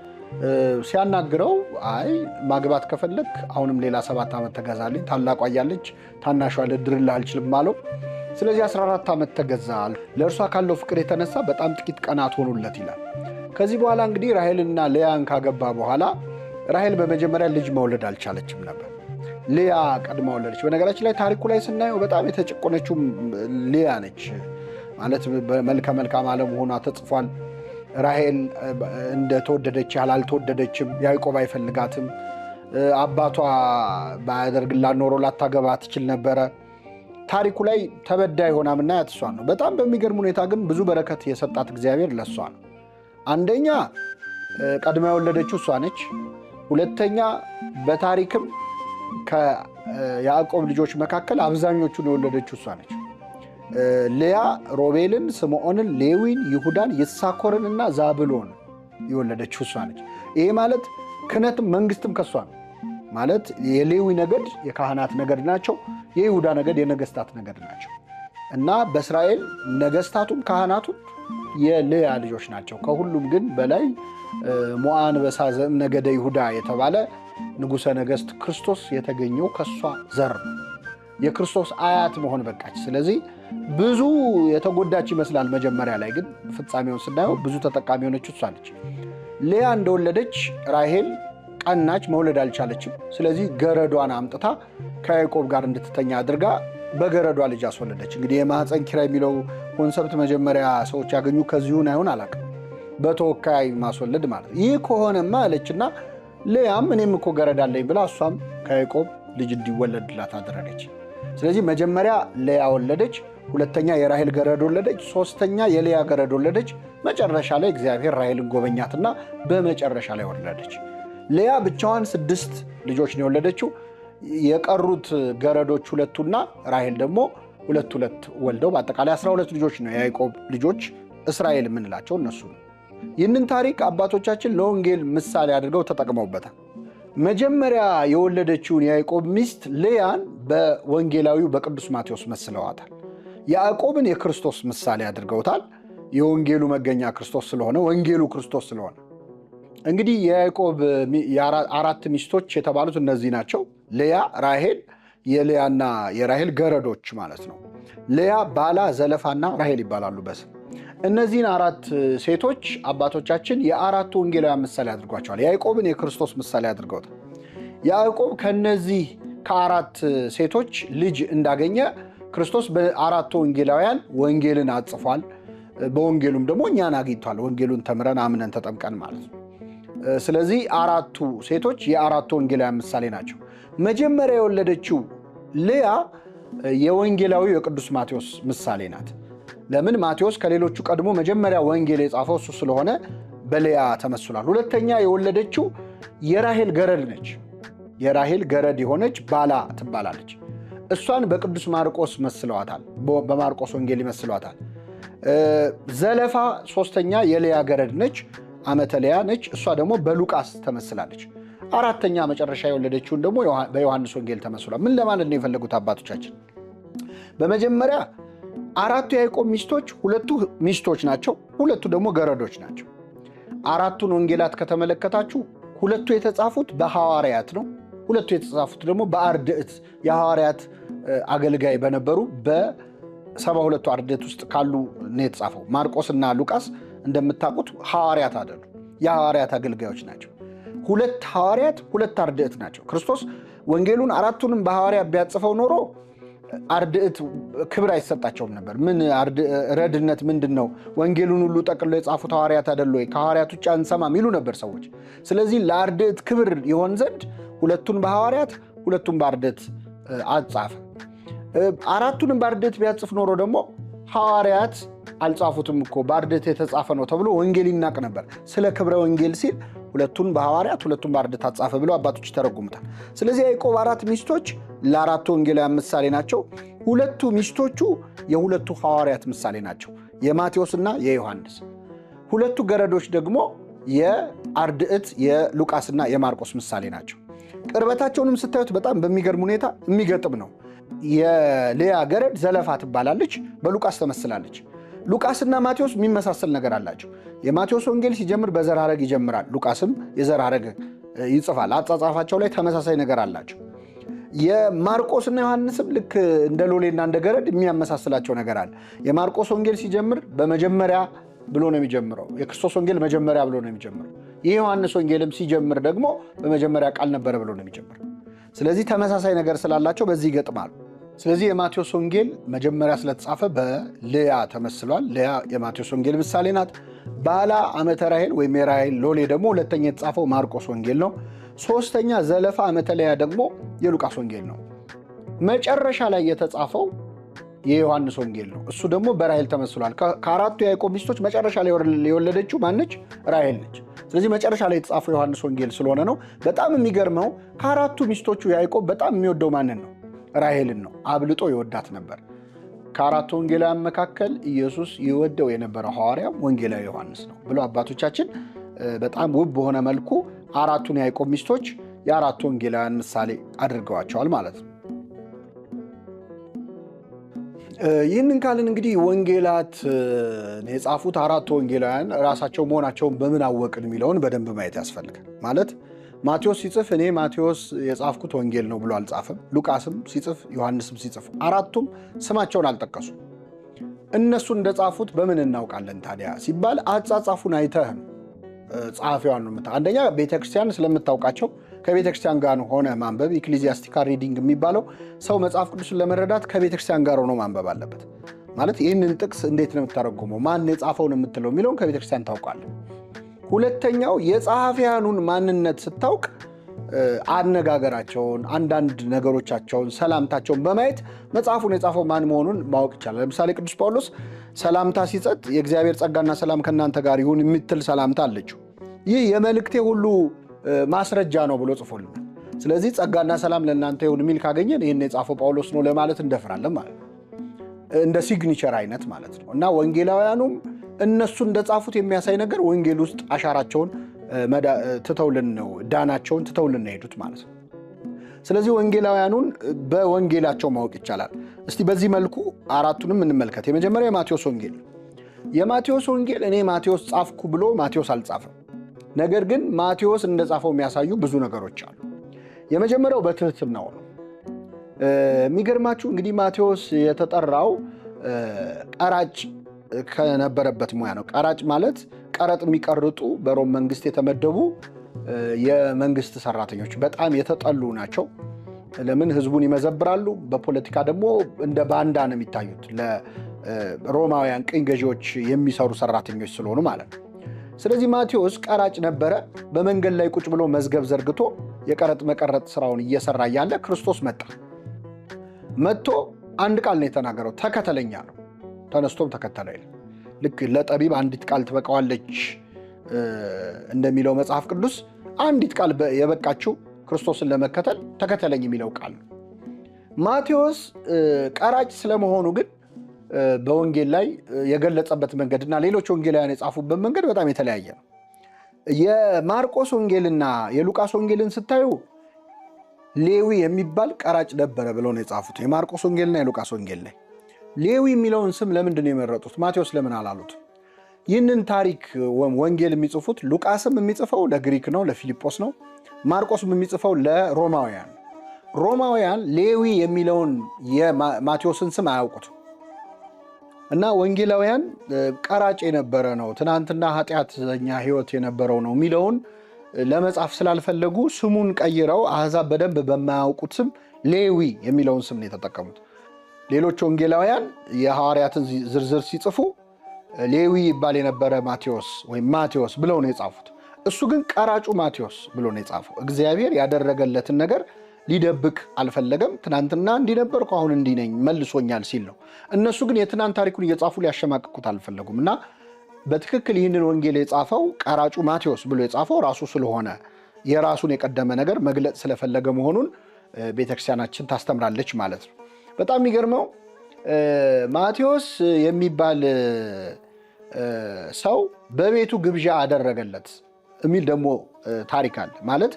ሲያናግረው አይ ማግባት ከፈለግ አሁንም ሌላ 7 ዓመት ተገዛልኝ፣ ታላቋ እያለች ታናሿ ልድርልህ አልችልም አለው። ስለዚህ 14 ዓመት ተገዛ። ለእርሷ ካለው ፍቅር የተነሳ በጣም ጥቂት ቀናት ሆኑለት ይላል። ከዚህ በኋላ እንግዲህ ራሔልና ልያን ካገባ በኋላ ራሔል በመጀመሪያ ልጅ መውለድ አልቻለችም ነበር። ልያ ቀድማ ወለደች። በነገራችን ላይ ታሪኩ ላይ ስናየው በጣም የተጨቆነችው ልያ ነች። ማለት መልከ መልካም አለመሆኗ ተጽፏል። ራሔል እንደተወደደች ያህል አልተወደደችም። ያዕቆብ አይፈልጋትም። አባቷ ባያደርግላት ኖሮ ላታገባ ትችል ነበረ። ታሪኩ ላይ ተበዳይ ሆና ምናያት እሷን ነው። በጣም በሚገርም ሁኔታ ግን ብዙ በረከት የሰጣት እግዚአብሔር ለእሷ ነው። አንደኛ ቀድማ የወለደችው እሷ ነች። ሁለተኛ በታሪክም ከያዕቆብ ልጆች መካከል አብዛኞቹን የወለደችው እሷ ነች። ልያ ሮቤልን፣ ስምዖንን፣ ሌዊን፣ ይሁዳን፣ ይሳኮርን እና ዛብሎን የወለደችው እሷ ነች። ይሄ ማለት ክህነትም መንግስትም ከሷ ነው። ማለት የሌዊ ነገድ የካህናት ነገድ ናቸው። የይሁዳ ነገድ የነገስታት ነገድ ናቸው። እና በእስራኤል ነገስታቱም ካህናቱም የልያ ልጆች ናቸው። ከሁሉም ግን በላይ ሞዓ አንበሳ ዘእምነገደ ይሁዳ የተባለ ንጉሠ ነገሥት ክርስቶስ የተገኘው ከሷ ዘር ነው። የክርስቶስ አያት መሆን በቃች። ስለዚህ ብዙ የተጎዳች ይመስላል መጀመሪያ ላይ፣ ግን ፍጻሜውን ስናየው ብዙ ተጠቃሚ የሆነች እሷ ነች። ልያ እንደወለደች ራሔል ቀናች፣ መውለድ አልቻለችም። ስለዚህ ገረዷን አምጥታ ከያዕቆብ ጋር እንድትተኛ አድርጋ በገረዷ ልጅ አስወለደች። እንግዲህ የማህፀን ኪራይ የሚለው concept መጀመሪያ ሰዎች ያገኙ ከዚሁን አይሆን አላውቅም። በተወካይ ማስወለድ ማለት ነው። ይህ ከሆነማ አለችና ልያም እኔም እኮ ገረድ አለኝ ብላ እሷም ከያዕቆብ ልጅ እንዲወለድላት አደረገች። ስለዚህ መጀመሪያ ልያ ወለደች፣ ሁለተኛ የራሔል ገረድ ወለደች፣ ሶስተኛ የልያ ገረድ ወለደች። መጨረሻ ላይ እግዚአብሔር ራሔልን ጎበኛትና በመጨረሻ ላይ ወለደች። ልያ ብቻዋን 6 ልጆች ነው የወለደችው። የቀሩት ገረዶች 2ቱና ራሔል ደግሞ 2 2 ወልደው በአጠቃላይ 12 ልጆች ነው የያዕቆብ ልጆች እስራኤል የምንላቸው እነሱ ነው። ይህንን ታሪክ አባቶቻችን ለወንጌል ምሳሌ አድርገው ተጠቅመውበታል። መጀመሪያ የወለደችውን የያዕቆብ ሚስት ልያን በወንጌላዊው በቅዱስ ማቴዎስ መስለዋታል። ያዕቆብን የክርስቶስ ምሳሌ አድርገውታል። የወንጌሉ መገኛ ክርስቶስ ስለሆነ፣ ወንጌሉ ክርስቶስ ስለሆነ። እንግዲህ የያዕቆብ 4 ሚስቶች የተባሉት እነዚህ ናቸው። ልያ፣ ራሔል፣ የልያና የራሔል ገረዶች ማለት ነው። ልያ፣ ባላ፣ ዘለፋና ራሔል ይባላሉ በስም። እነዚህን 4 ሴቶች አባቶቻችን የአራቱ ወንጌላውያን ምሳሌ አድርጓቸዋል። ያዕቆብን የክርስቶስ ምሳሌ አድርገውታል። ያዕቆብ ከነዚህ ከ4 ሴቶች ልጅ እንዳገኘ ክርስቶስ በአራቱ ወንጌላውያን ወንጌልን አጽፏል። በወንጌሉም ደግሞ እኛን አግኝቷል። ወንጌሉን ተምረን አምነን ተጠምቀን ማለት ነው። ስለዚህ 4ቱ ሴቶች የአራቱ ወንጌላውያን ምሳሌ ናቸው። መጀመሪያ የወለደችው ልያ የወንጌላዊው የቅዱስ ማቴዎስ ምሳሌ ናት። ለምን? ማቴዎስ ከሌሎቹ ቀድሞ መጀመሪያ ወንጌል የጻፈው እሱ ስለሆነ በልያ ተመስሏል። ሁለተኛ የወለደችው የራሔል ገረድ ነች። የራሔል ገረድ የሆነች ባላ ትባላለች። እሷን በቅዱስ ማርቆስ መስለዋታል። በማርቆስ ወንጌል ይመስለዋታል። ዘለፋ ሶስተኛ የልያ ገረድ ነች፣ አመተ ልያ ነች። እሷ ደግሞ በሉቃስ ተመስላለች። አራተኛ መጨረሻ የወለደችውን ደግሞ በዮሐንስ ወንጌል ተመስሏል። ምን ለማለት ነው የፈለጉት አባቶቻችን? በመጀመሪያ 4ቱ የያዕቆብ ሚስቶች 2ቱ ሚስቶች ናቸው፣ 2ቱ ደግሞ ገረዶች ናቸው። 4ቱን ወንጌላት ከተመለከታችሁ 2ቱ የተጻፉት በሐዋርያት ነው። 2ቱ የተጻፉት ደግሞ በአርድእት የሐዋርያት አገልጋይ በነበሩ በ72ቱ አርድእት ውስጥ ካሉ ነው የተጻፈው። ማርቆስና ሉቃስ እንደምታውቁት ሐዋርያት አይደሉም፣ የሐዋርያት አገልጋዮች ናቸው። 2 ሐዋርያት 2 አርድእት ናቸው። ክርስቶስ ወንጌሉን 4ቱንም በሐዋርያት ቢያጽፈው ኖሮ አርድእት ክብር አይሰጣቸውም ነበር። ምን ረድነት ምንድነው? ወንጌሉን ሁሉ ጠቅልሎ የጻፉት ሐዋርያት አይደሉ ወይ? ከሐዋርያት ውጭ አንሰማም ይሉ ነበር ሰዎች። ስለዚህ ለአርድእት ክብር ይሆን ዘንድ 2ቱን በሐዋርያት 2ቱን በአርድእት አጻፈ። 4ቱንም በአርድእት ቢያጽፍ ኖሮ ደግሞ ሐዋርያት አልጻፉትም እኮ በአርድእት የተጻፈ ነው ተብሎ ወንጌል ይናቅ ነበር። ስለ ክብረ ወንጌል ሲል 2ቱን በሐዋርያት 2ቱን በአርድእት አጻፈ ብለው አባቶች ይተረጉሙታል። ስለዚህ ያዕቆብ 4 ሚስቶች ለአራቱ ወንጌላውያን ምሳሌ ናቸው። 2ቱ ሚስቶቹ የሁለቱ ሐዋርያት ምሳሌ ናቸው፣ የማቴዎስና የዮሐንስ። 2ቱ ገረዶች ደግሞ የአርድእት የሉቃስና የማርቆስ ምሳሌ ናቸው። ቅርበታቸውንም ስታዩት በጣም በሚገርም ሁኔታ የሚገጥም ነው። የልያ ገረድ ዘለፋ ትባላለች፣ በሉቃስ ተመስላለች። ሉቃስና ማቴዎስ የሚመሳሰል ነገር አላቸው። የማቴዎስ ወንጌል ሲጀምር በዘር ሐረግ ይጀምራል። ሉቃስም የዘር ሐረግ ይጽፋል። አጻጻፋቸው ላይ ተመሳሳይ ነገር አላቸው። የማርቆስና ዮሐንስም ልክ እንደ ሎሌና እንደ ገረድ የሚያመሳስላቸው ነገር አለ። የማርቆስ ወንጌል ሲጀምር በመጀመሪያ ብሎ ነው የሚጀምረው። የክርስቶስ ወንጌል መጀመሪያ ብሎ ነው የሚጀምረው። የዮሐንስ ወንጌልም ሲጀምር ደግሞ በመጀመሪያ ቃል ነበረ ብሎ ነው የሚጀምረው። ስለዚህ ተመሳሳይ ነገር ስላላቸው በዚህ ይገጥማሉ። ስለዚህ የማቴዎስ ወንጌል መጀመሪያ ስለተጻፈ በልያ ተመስሏል። ልያ የማቴዎስ ወንጌል ምሳሌ ናት። ባላ ዓመተ ራሔል ወይም የራሔል ሎሌ ደግሞ ሁለተኛ የተጻፈው ማርቆስ ወንጌል ነው። ሶስተኛ ዘለፋ ዓመተ ልያ ደግሞ የሉቃስ ወንጌል ነው። መጨረሻ ላይ የተጻፈው የዮሐንስ ወንጌል ነው። እሱ ደግሞ በራሔል ተመስሏል። ከአራቱ የያዕቆብ ሚስቶች መጨረሻ ላይ የወለደችው ማነች? ራሔል ነች። ስለዚህ መጨረሻ ላይ የተጻፈው ዮሐንስ ወንጌል ስለሆነ ነው። በጣም የሚገርመው ከአራቱ ሚስቶቹ ያዕቆብ በጣም የሚወደው ማንን ነው? ራሔልን ነው። አብልጦ ይወዳት ነበር። ከአራቱ ወንጌላውያን መካከል ኢየሱስ ይወደው የነበረው ሐዋርያም ወንጌላዊ ዮሐንስ ነው ብሎ አባቶቻችን በጣም ውብ በሆነ መልኩ አራቱን የያዕቆብ ሚስቶች የአራቱ ወንጌላውያን ምሳሌ አድርገዋቸዋል ማለት ነው። ይህንን ካልን እንግዲህ ወንጌላት የጻፉት አራቱ ወንጌላውያን ራሳቸው መሆናቸውን በምን አወቅን የሚለውን በደንብ ማየት ያስፈልጋል። ማለት ማቴዎስ ሲጽፍ እኔ ማቴዎስ የጻፍኩት ወንጌል ነው ብሎ አልጻፈም። ሉቃስም ሲጽፍ፣ ዮሐንስም ሲጽፍ አራቱም ስማቸውን አልጠቀሱም። እነሱ እንደጻፉት በምን እናውቃለን ታዲያ ሲባል አጻጻፉን አይተህ ነው ጸሐፊዋን ነው። አንደኛ ቤተክርስቲያን ስለምታውቃቸው ከቤተክርስቲያን ጋር ሆነ ማንበብ፣ ecclesiastical reading የሚባለው ሰው መጽሐፍ ቅዱስን ለመረዳት ከቤተክርስቲያን ጋር ሆኖ ማንበብ አለበት። ማለት ይህንን ጥቅስ እንዴት ነው የምታረጉመው፣ ማን የጻፈው ነው የምትለው የሚለውን ከቤተክርስቲያን ታውቃለህ። ሁለተኛው የጸሐፊያኑን ማንነት ስታውቅ አነጋገራቸውን፣ አንዳንድ ነገሮቻቸውን፣ ሰላምታቸውን በማየት መጽሐፉን የጻፈው ማን መሆኑን ማወቅ ይቻላል። ለምሳሌ ቅዱስ ጳውሎስ ሰላምታ ሲሰጥ የእግዚአብሔር ጸጋና ሰላም ከእናንተ ጋር ይሁን የምትል ሰላምታ አለችው። ይህ የመልእክቴ ሁሉ ማስረጃ ነው ብሎ ጽፎልናል። ስለዚህ ጸጋና ሰላም ለእናንተ ይሁን የሚል ካገኘን ይህን የጻፈው ጳውሎስ ነው ለማለት እንደፍራለን ማለት ነው። እንደ signature አይነት ማለት ነው። እና ወንጌላውያኑም እነሱ እንደጻፉት የሚያሳይ ነገር ወንጌል ውስጥ አሻራቸውን ትተውልን ነው፣ ዳናቸውን ትተውልን ነው የሄዱት ማለት ነው። ስለዚህ ወንጌላውያኑን በወንጌላቸው ማወቅ ይቻላል። እስቲ በዚህ መልኩ አራቱንም እንመልከት። የመጀመሪያ የማቴዎስ ወንጌል። የማቴዎስ ወንጌል እኔ ማቴዎስ ጻፍኩ ብሎ ማቴዎስ አልጻፈም። ነገር ግን ማቴዎስ እንደጻፈው የሚያሳዩ ብዙ ነገሮች አሉ። የመጀመሪያው በትህትናው ነው። የሚገርማችሁ እንግዲህ ማቴዎስ የተጠራው ቀራጭ ከነበረበት ሙያ ነው። ቀራጭ ማለት ቀረጥ የሚቀርጡ በሮም መንግስት የተመደቡ የመንግስት ሰራተኞች በጣም የተጠሉ ናቸው። ለምን? ህዝቡን ይመዘብራሉ። በፖለቲካ ደግሞ እንደ ባንዳ ነው የሚታዩት፣ ለሮማውያን ቅኝ ገዢዎች የሚሰሩ ሰራተኞች ስለሆኑ ማለት ነው። ስለዚህ ማቴዎስ ቀራጭ ነበረ። በመንገድ ላይ ቁጭ ብሎ መዝገብ ዘርግቶ የቀረጥ መቀረጥ ስራውን እየሰራ እያለ ክርስቶስ መጣ። መጥቶ አንድ ቃል ነው የተናገረው፣ ተከተለኛ ነው። ተነስቶም ተከተለው ይላል። ልክ ለጠቢብ አንዲት ቃል ትበቃዋለች እንደሚለው መጽሐፍ ቅዱስ አንዲት ቃል የበቃችው ክርስቶስን ለመከተል ተከተለኝ የሚለው ቃል ነው። ማቴዎስ ቀራጭ ስለመሆኑ ግን በወንጌል ላይ የገለጸበት መንገድና ሌሎች ወንጌላውያን የጻፉበት መንገድ በጣም የተለያየ ነው። የማርቆስ ወንጌልና የሉቃስ ወንጌልን ስታዩ ሌዊ የሚባል ቀራጭ ነበረ ብለው ነው የጻፉት። የማርቆስ ወንጌልና የሉቃስ ወንጌል ላይ ሌዊ የሚለውን ስም ለምንድን ነው የመረጡት? ማቴዎስ ለምን አላሉት? ይህንን ታሪክ ወንጌል የሚጽፉት ሉቃስም የሚጽፈው ለግሪክ ነው፣ ለፊልጶስ ነው። ማርቆስም የሚጽፈው ለሮማውያን። ሮማውያን ሌዊ የሚለውን የማቴዎስን ስም አያውቁትም። እና ወንጌላውያን ቀራጭ የነበረ ነው፣ ትናንትና ኃጢአተኛ ሕይወት የነበረው ነው የሚለውን ለመጻፍ ስላልፈለጉ ስሙን ቀይረው አሕዛብ በደንብ በማያውቁት ስም ሌዊ የሚለውን ስም ነው የተጠቀሙት። ሌሎች ወንጌላውያን የሐዋርያትን ዝርዝር ሲጽፉ ሌዊ ይባል የነበረ ማቴዎስ ወይም ማቴዎስ ብለው ነው የጻፉት። እሱ ግን ቀራጩ ማቴዎስ ብሎ ነው የጻፈው። እግዚአብሔር ያደረገለትን ነገር ሊደብቅ አልፈለገም። ትናንትና እንዲህ ነበርኩ አሁን እንዲህ ነኝ መልሶኛል ሲል ነው። እነሱ ግን የትናንት ታሪኩን እየጻፉ ሊያሸማቅቁት አልፈለጉም። እና በትክክል ይህንን ወንጌል የጻፈው ቀራጩ ማቴዎስ ብሎ የጻፈው ራሱ ስለሆነ የራሱን የቀደመ ነገር መግለጽ ስለፈለገ መሆኑን ቤተክርስቲያናችን ታስተምራለች ማለት ነው። በጣም የሚገርመው ማቴዎስ የሚባል ሰው በቤቱ ግብዣ አደረገለት የሚል ደግሞ ታሪክ አለ። ማለት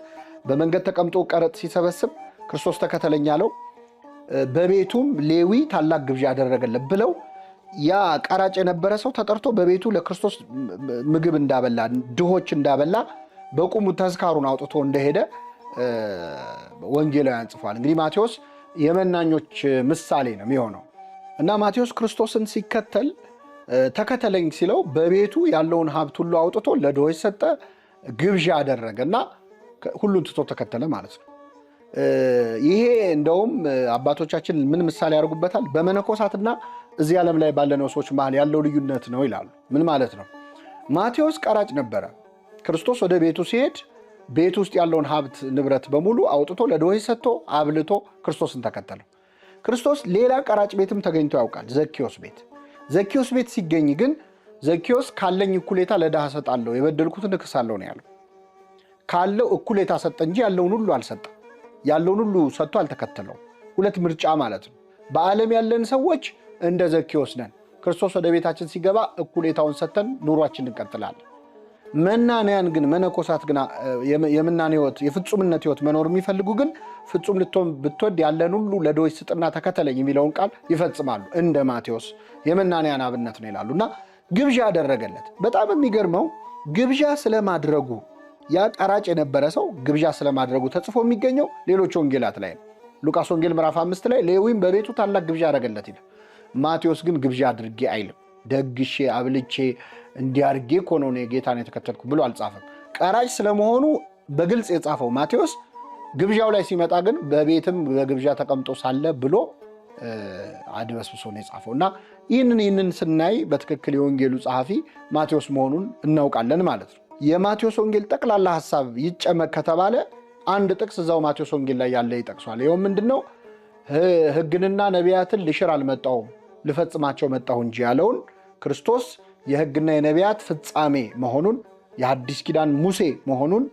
በመንገድ ተቀምጦ ቀረጥ ሲሰበስብ ክርስቶስ ተከተለኝ አለው። በቤቱም ሌዊ ታላቅ ግብዣ አደረገለት ብለው ያ ቀራጭ የነበረ ሰው ተጠርቶ በቤቱ ለክርስቶስ ምግብ እንዳበላ፣ ድሆች እንዳበላ፣ በቁሙ ተዝካሩን አውጥቶ እንደሄደ ወንጌላውያን ጽፏል። እንግዲህ ማቴዎስ የመናኞች ምሳሌ ነው የሚሆነው እና ማቴዎስ ክርስቶስን ሲከተል ተከተለኝ ሲለው በቤቱ ያለውን ሀብት ሁሉ አውጥቶ ለድሆች ሰጠ፣ ግብዣ አደረገ እና ሁሉን ትቶ ተከተለ ማለት ነው። ይሄ እንደውም አባቶቻችን ምን ምሳሌ ያደርጉበታል? በመነኮሳትና እዚህ ዓለም ላይ ባለነው ሰዎች መሃል ያለው ልዩነት ነው ይላሉ። ምን ማለት ነው? ማቴዎስ ቀራጭ ነበረ። ክርስቶስ ወደ ቤቱ ሲሄድ ቤቱ ውስጥ ያለውን ሀብት ንብረት በሙሉ አውጥቶ ለድሆች ሰጥቶ አብልቶ ክርስቶስን ተከተለው። ክርስቶስ ሌላ ቀራጭ ቤትም ተገኝቶ ያውቃል፣ ዘኬዎስ ቤት። ዘኬዎስ ቤት ሲገኝ ግን ዘኬዎስ ካለኝ እኩሌታ ለድሃ እሰጣለሁ፣ የበደልኩትን እክሳለሁ ነው ያለው። ካለው እኩሌታ ሰጠ እንጂ ያለውን ሁሉ አልሰጠም። ያለውን ሁሉ ሰጥቶ አልተከተለውም። ሁለት ምርጫ ማለት ነው። በዓለም ያለን ሰዎች እንደ ዘኬዎስ ነን። ክርስቶስ ወደ ቤታችን ሲገባ እኩሌታውን ሰጥተን ኑሯችን እንቀጥላለን። መናንያን ግን፣ መነኮሳት ግን፣ የምናኔ ሕይወት፣ የፍጹምነት ሕይወት መኖር የሚፈልጉ ግን ፍጹም ልትሆን ብትወድ ያለን ሁሉ ለድሆች ስጥና ተከተለኝ የሚለውን ቃል ይፈጽማሉ። እንደ ማቴዎስ የመናንያን አብነት ነው ይላሉ እና ግብዣ አደረገለት። በጣም የሚገርመው ግብዣ ስለማድረጉ፣ ያ ቀራጭ የነበረ ሰው ግብዣ ስለማድረጉ ተጽፎ የሚገኘው ሌሎች ወንጌላት ላይ ነው። ሉቃስ ወንጌል ምዕራፍ 5 ላይ ሌዊም በቤቱ ታላቅ ግብዣ አደረገለት ይላል። ማቴዎስ ግን ግብዣ አድርጌ አይልም። ደግሼ አብልቼ እንዲያርጌ እኮ ነው እኔ ጌታን የተከተልኩ ብሎ አልጻፈም። ቀራጭ ስለመሆኑ በግልጽ የጻፈው ማቴዎስ ግብዣው ላይ ሲመጣ ግን በቤትም በግብዣ ተቀምጦ ሳለ ብሎ አድበስብሶ ነው የጻፈው እና ይህንን ስናይ በትክክል የወንጌሉ ጸሐፊ ማቴዎስ መሆኑን እናውቃለን ማለት ነው። የማቴዎስ ወንጌል ጠቅላላ ሀሳብ ይጨመቅ ከተባለ አንድ ጥቅስ እዛው ማቴዎስ ወንጌል ላይ ያለ ይጠቅሷል። ይኸው ምንድን ነው? ሕግንና ነቢያትን ልሽር አልመጣሁም ልፈጽማቸው መጣሁ እንጂ ያለውን፣ ክርስቶስ የሕግና የነቢያት ፍጻሜ መሆኑን፣ የአዲስ ኪዳን ሙሴ መሆኑን፣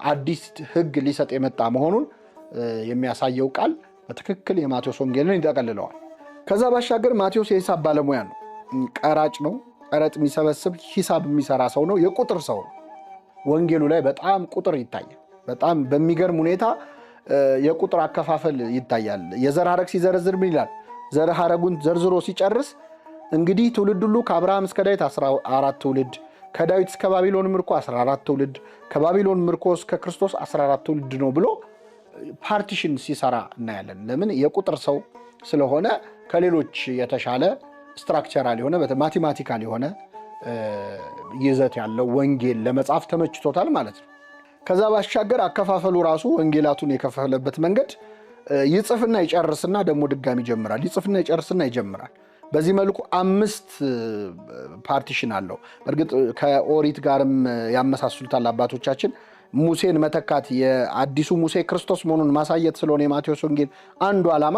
አዲስ ሕግ ሊሰጥ የመጣ መሆኑን የሚያሳየው ቃል በትክክል የማቴዎስ ወንጌልን ይጠቀልለዋል። ከዛ ባሻገር ማቴዎስ የሂሳብ ባለሙያ ነው። ቀራጭ ነው። ቀረጥ የሚሰበስብ፣ ሂሳብ የሚሰራ ሰው ነው። የቁጥር ሰው ነው። ወንጌሉ ላይ በጣም ቁጥር ይታያል። በጣም በሚገርም ሁኔታ የቁጥር አከፋፈል ይታያል። የዘር ሐረግ ሲዘረዝር ምን ይላል? ዘር ሐረጉን ዘርዝሮ ሲጨርስ እንግዲህ ትውልድ ሁሉ ከአብርሃም እስከ ዳዊት 14 ትውልድ፣ ከዳዊት እስከ ባቢሎን ምርኮ 14 ትውልድ፣ ከባቢሎን ምርኮ እስከ ክርስቶስ 14 ትውልድ ነው ብሎ partition ሲሰራ እናያለን። ለምን? የቁጥር ሰው ስለሆነ ከሌሎች የተሻለ structural የሆነ፣ mathematical የሆነ ይዘት ያለው ወንጌል ለመጻፍ ተመችቶታል ማለት ነው። ከዛ ባሻገር አከፋፈሉ ራሱ፣ ወንጌላቱን የከፈለበት መንገድ ይጽፍና ይጨርስና ደግሞ ድጋሚ ይጀምራል። ይጽፍና ይጨርስና ይጀምራል። በዚህ መልኩ አምስት partition አለው። በእርግጥ ከኦሪት ጋርም ያመሳስሉታል አባቶቻችን። ሙሴን መተካት፣ የአዲሱ ሙሴ ክርስቶስ መሆኑን ማሳየት ስለሆነ የማቴዎስ ወንጌል አንዱ ዓላማ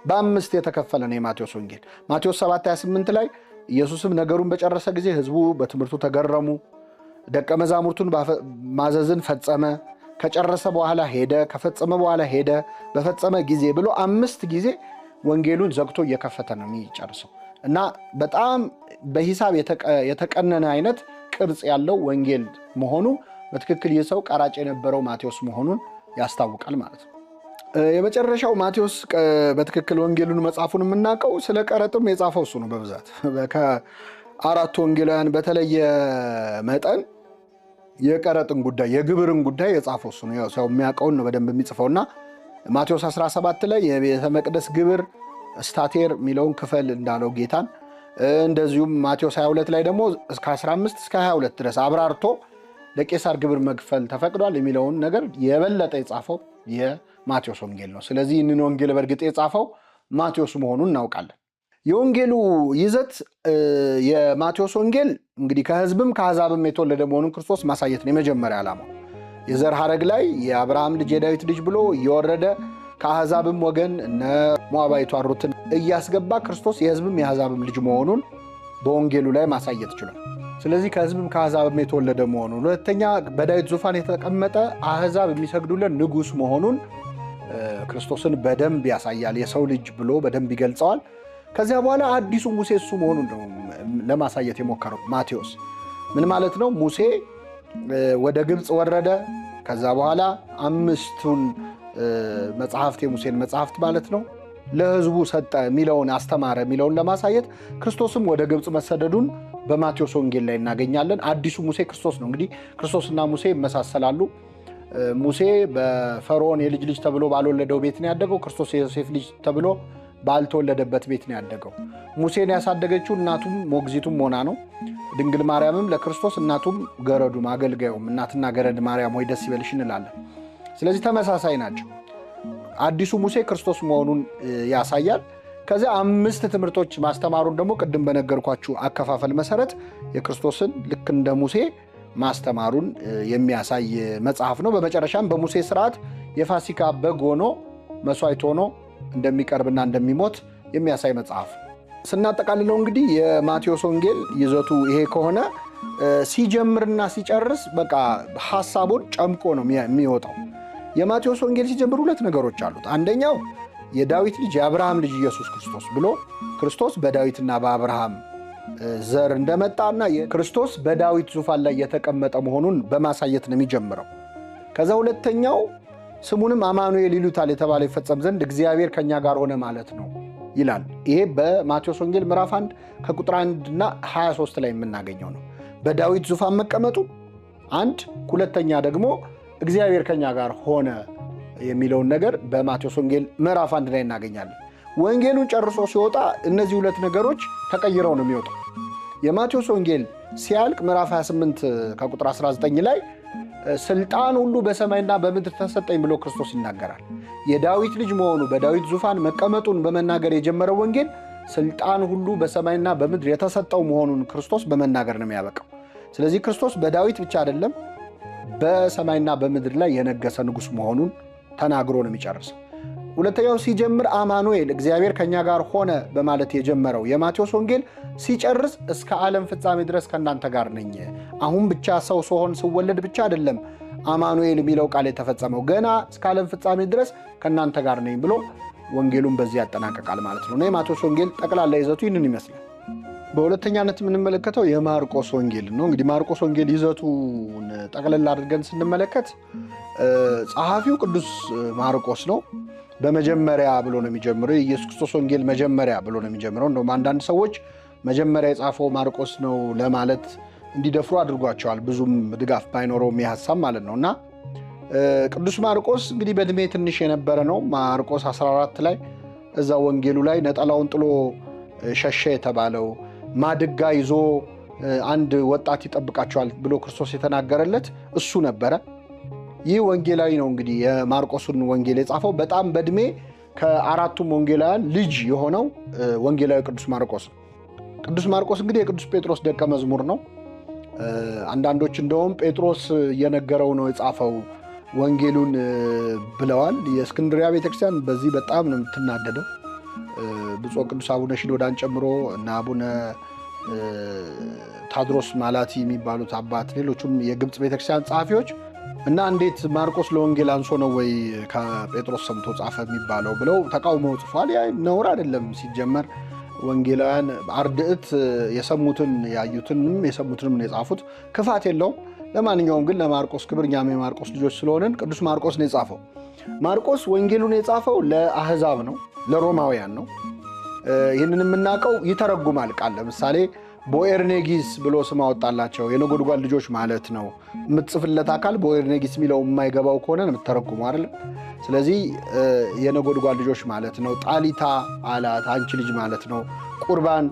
በአምስት የተከፈለ ነው የማቴዎስ ወንጌል። ማቴዎስ 7:28 ላይ ኢየሱስም ነገሩን በጨረሰ ጊዜ ሕዝቡ በትምህርቱ ተገረሙ። ደቀ መዛሙርቱን ማዘዝን ፈጸመ። ከጨረሰ በኋላ ሄደ፣ ከፈጸመ በኋላ ሄደ፣ በፈጸመ ጊዜ ብሎ አምስት ጊዜ ወንጌሉን ዘግቶ እየከፈተ ነው የሚጨርሰው እና በጣም በሂሳብ የተቀነነ አይነት ቅርጽ ያለው ወንጌል መሆኑ በትክክል ይህ ሰው ቀራጭ የነበረው ማቴዎስ መሆኑን ያስታውቃል ማለት ነው። የመጨረሻው ማቴዎስ በትክክል ወንጌሉን መጻፉን የምናውቀው ስለ ቀረጥም የጻፈው እሱ ነው። በብዛት ከአራቱ ወንጌላውያን በተለየ መጠን የቀረጥን ጉዳይ፣ የግብርን ጉዳይ የጻፈው እሱ ነው። ሰው የሚያውቀውን ነው በደንብ የሚጽፈውና ማቴዎስ 17 ላይ የቤተ መቅደስ ግብር ስታቴር የሚለውን ክፈል እንዳለው ጌታን፣ እንደዚሁም ማቴዎስ 22 ላይ ደግሞ እስከ 15 እስከ 22 ድረስ አብራርቶ ለቄሳር ግብር መክፈል ተፈቅዷል የሚለውን ነገር የበለጠ የጻፈው የማቴዎስ ወንጌል ነው። ስለዚህ ይህንን ወንጌል በእርግጥ የጻፈው ማቴዎስ መሆኑን እናውቃለን። የወንጌሉ ይዘት፣ የማቴዎስ ወንጌል እንግዲህ ከሕዝብም ከአሕዛብም የተወለደ መሆኑን ክርስቶስ ማሳየት ነው የመጀመሪያ ዓላማው። የዘር ሐረግ ላይ የአብርሃም ልጅ፣ የዳዊት ልጅ ብሎ እየወረደ ከአሕዛብም ወገን እነ ሞዓባዊቷን ሩትን እያስገባ ክርስቶስ የሕዝብም የአሕዛብም ልጅ መሆኑን በወንጌሉ ላይ ማሳየት ችሏል። ስለዚህ ከሕዝብም ከአሕዛብም የተወለደ መሆኑን፣ ሁለተኛ በዳዊት ዙፋን የተቀመጠ፣ አሕዛብ የሚሰግዱለት ንጉሥ መሆኑን ክርስቶስን በደንብ ያሳያል። የሰው ልጅ ብሎ በደንብ ይገልጸዋል። ከዚያ በኋላ አዲሱ ሙሴ እሱ መሆኑን ነው ለማሳየት የሞከረው ማቴዎስ። ምን ማለት ነው? ሙሴ ወደ ግብፅ ወረደ። ከዛ በኋላ አምስቱን መጽሐፍት፣ የሙሴን መጽሐፍት ማለት ነው፣ ለሕዝቡ ሰጠ የሚለውን አስተማረ የሚለውን ለማሳየት ክርስቶስም ወደ ግብፅ መሰደዱን በማቴዎስ ወንጌል ላይ እናገኛለን። አዲሱ ሙሴ ክርስቶስ ነው። እንግዲህ ክርስቶስና ሙሴ ይመሳሰላሉ። ሙሴ በፈርዖን የልጅ ልጅ ተብሎ ባልወለደው ቤት ነው ያደገው። ክርስቶስ የዮሴፍ ልጅ ተብሎ ባልተወለደበት ቤት ነው ያደገው። ሙሴን ያሳደገችው እናቱም ሞግዚቱም ሆና ነው። ድንግል ማርያምም ለክርስቶስ እናቱም ገረዱም አገልጋዩም እናትና ገረድ ማርያም ሆይ ደስ ይበልሽ እንላለን። ስለዚህ ተመሳሳይ ናቸው። አዲሱ ሙሴ ክርስቶስ መሆኑን ያሳያል። ከዚያ 5 ትምህርቶች ማስተማሩን ደግሞ ቅድም በነገርኳችሁ አከፋፈል መሰረት የክርስቶስን ልክ እንደ ሙሴ ማስተማሩን የሚያሳይ መጽሐፍ ነው። በመጨረሻም በሙሴ ስርዓት የፋሲካ በግ ሆኖ መስዋዕት ሆኖ እንደሚቀርብና እንደሚሞት የሚያሳይ መጽሐፍ። ስናጠቃልለው እንግዲህ የማቴዎስ ወንጌል ይዘቱ ይሄ ከሆነ ሲጀምርና ሲጨርስ በቃ ሐሳቡን ጨምቆ ነው የሚወጣው። የማቴዎስ ወንጌል ሲጀምር 2 ነገሮች አሉት። አንደኛው የዳዊት ልጅ የአብርሃም ልጅ ኢየሱስ ክርስቶስ ብሎ ክርስቶስ በዳዊትና በአብርሃም ዘር እንደመጣና ክርስቶስ በዳዊት ዙፋን ላይ የተቀመጠ መሆኑን በማሳየት ነው የሚጀምረው። ከዛ ሁለተኛው ስሙንም አማኑኤል ይሉታል የተባለው ይፈጸም ዘንድ እግዚአብሔር ከኛ ጋር ሆነ ማለት ነው ይላል። ይሄ በማቴዎስ ወንጌል ምዕራፍ 1 ከቁጥር 1 እና 23 ላይ የምናገኘው ነው። በዳዊት ዙፋን መቀመጡ አንድ፣ ሁለተኛ ደግሞ እግዚአብሔር ከኛ ጋር ሆነ የሚለውን ነገር በማቴዎስ ወንጌል ምዕራፍ 1 ላይ እናገኛለን። ወንጌሉን ጨርሶ ሲወጣ እነዚህ 2 ነገሮች ተቀይረው ነው የሚወጣው። የማቴዎስ ወንጌል ሲያልቅ ምዕራፍ 28 ከቁጥር 19 ላይ ስልጣን ሁሉ በሰማይና በምድር ተሰጠኝ ብሎ ክርስቶስ ይናገራል። የዳዊት ልጅ መሆኑ በዳዊት ዙፋን መቀመጡን በመናገር የጀመረው ወንጌል ስልጣን ሁሉ በሰማይና በምድር የተሰጠው መሆኑን ክርስቶስ በመናገር ነው የሚያበቃው። ስለዚህ ክርስቶስ በዳዊት ብቻ አይደለም በሰማይና በምድር ላይ የነገሰ ንጉስ መሆኑን ተናግሮ ነው የሚጨርሰው። ሁለተኛው ሲጀምር አማኑኤል እግዚአብሔር ከኛ ጋር ሆነ በማለት የጀመረው የማቴዎስ ወንጌል ሲጨርስ እስከ ዓለም ፍጻሜ ድረስ ከእናንተ ጋር ነኝ። አሁን ብቻ ሰው ስሆን ስወለድ ብቻ አይደለም አማኑኤል የሚለው ቃል የተፈጸመው፣ ገና እስከ ዓለም ፍጻሜ ድረስ ከእናንተ ጋር ነኝ ብሎ ወንጌሉን በዚህ ያጠናቀቃል ማለት ነው። የማቴዎስ ወንጌል ጠቅላላ ይዘቱ ይህንን ይመስላል። በሁለተኛነት የምንመለከተው የማርቆስ ወንጌል ነው። እንግዲህ ማርቆስ ወንጌል ይዘቱን ጠቅለል አድርገን ስንመለከት ጸሐፊው ቅዱስ ማርቆስ ነው። በመጀመሪያ ብሎ ነው የሚጀምረው። የኢየሱስ ክርስቶስ ወንጌል መጀመሪያ ብሎ ነው የሚጀምረው። እንደውም አንዳንድ ሰዎች መጀመሪያ የጻፈው ማርቆስ ነው ለማለት እንዲደፍሩ አድርጓቸዋል። ብዙም ድጋፍ ባይኖረውም ይህ ሐሳብ ማለት ነው። እና ቅዱስ ማርቆስ እንግዲህ በእድሜ ትንሽ የነበረ ነው። ማርቆስ 14 ላይ እዛ ወንጌሉ ላይ ነጠላውን ጥሎ ሸሸ የተባለው ማድጋ ይዞ አንድ ወጣት ይጠብቃቸዋል ብሎ ክርስቶስ የተናገረለት እሱ ነበረ። ይህ ወንጌላዊ ነው እንግዲህ የማርቆስን ወንጌል የጻፈው። በጣም በእድሜ ከአራቱም ወንጌላውያን ልጅ የሆነው ወንጌላዊ ቅዱስ ማርቆስ ነው። ቅዱስ ማርቆስ እንግዲህ የቅዱስ ጴጥሮስ ደቀ መዝሙር ነው። አንዳንዶች እንደውም ጴጥሮስ የነገረው ነው የጻፈው ወንጌሉን ብለዋል። የእስክንድሪያ ቤተክርስቲያን በዚህ በጣም ነው የምትናደደው። ብፁዕ ቅዱስ አቡነ ሽኖዳን ጨምሮ እና አቡነ ታድሮስ ማላቲ የሚባሉት አባት፣ ሌሎቹም የግብፅ ቤተክርስቲያን ጸሐፊዎች እና እንዴት ማርቆስ ለወንጌል አንሶ ነው ወይ ከጴጥሮስ ሰምቶ ጻፈ የሚባለው ብለው ተቃውመው ጽፏል። ያ ነውር አይደለም። ሲጀመር ወንጌላውያን አርድእት የሰሙትን ያዩትንም የሰሙትንም ነው የጻፉት፣ ክፋት የለውም። ለማንኛውም ግን ለማርቆስ ክብር፣ እኛም የማርቆስ ልጆች ስለሆንን ቅዱስ ማርቆስ ነው የጻፈው። ማርቆስ ወንጌሉን የጻፈው ለአህዛብ ነው፣ ለሮማውያን ነው። ይህንን የምናውቀው ይተረጉማል ቃል። ለምሳሌ ቦኤርኔጊስ ብሎ ስም አወጣላቸው፣ የነጎድጓድ ልጆች ማለት ነው። የምትጽፍለት አካል ቦኤርኔጊስ የሚለው የማይገባው ከሆነ ነው የምትተረጉመው አይደል? ስለዚህ የነጎድጓድ ልጆች ማለት ነው። ጣሊታ አላት፣ አንቺ ልጅ ማለት ነው። ቁርባን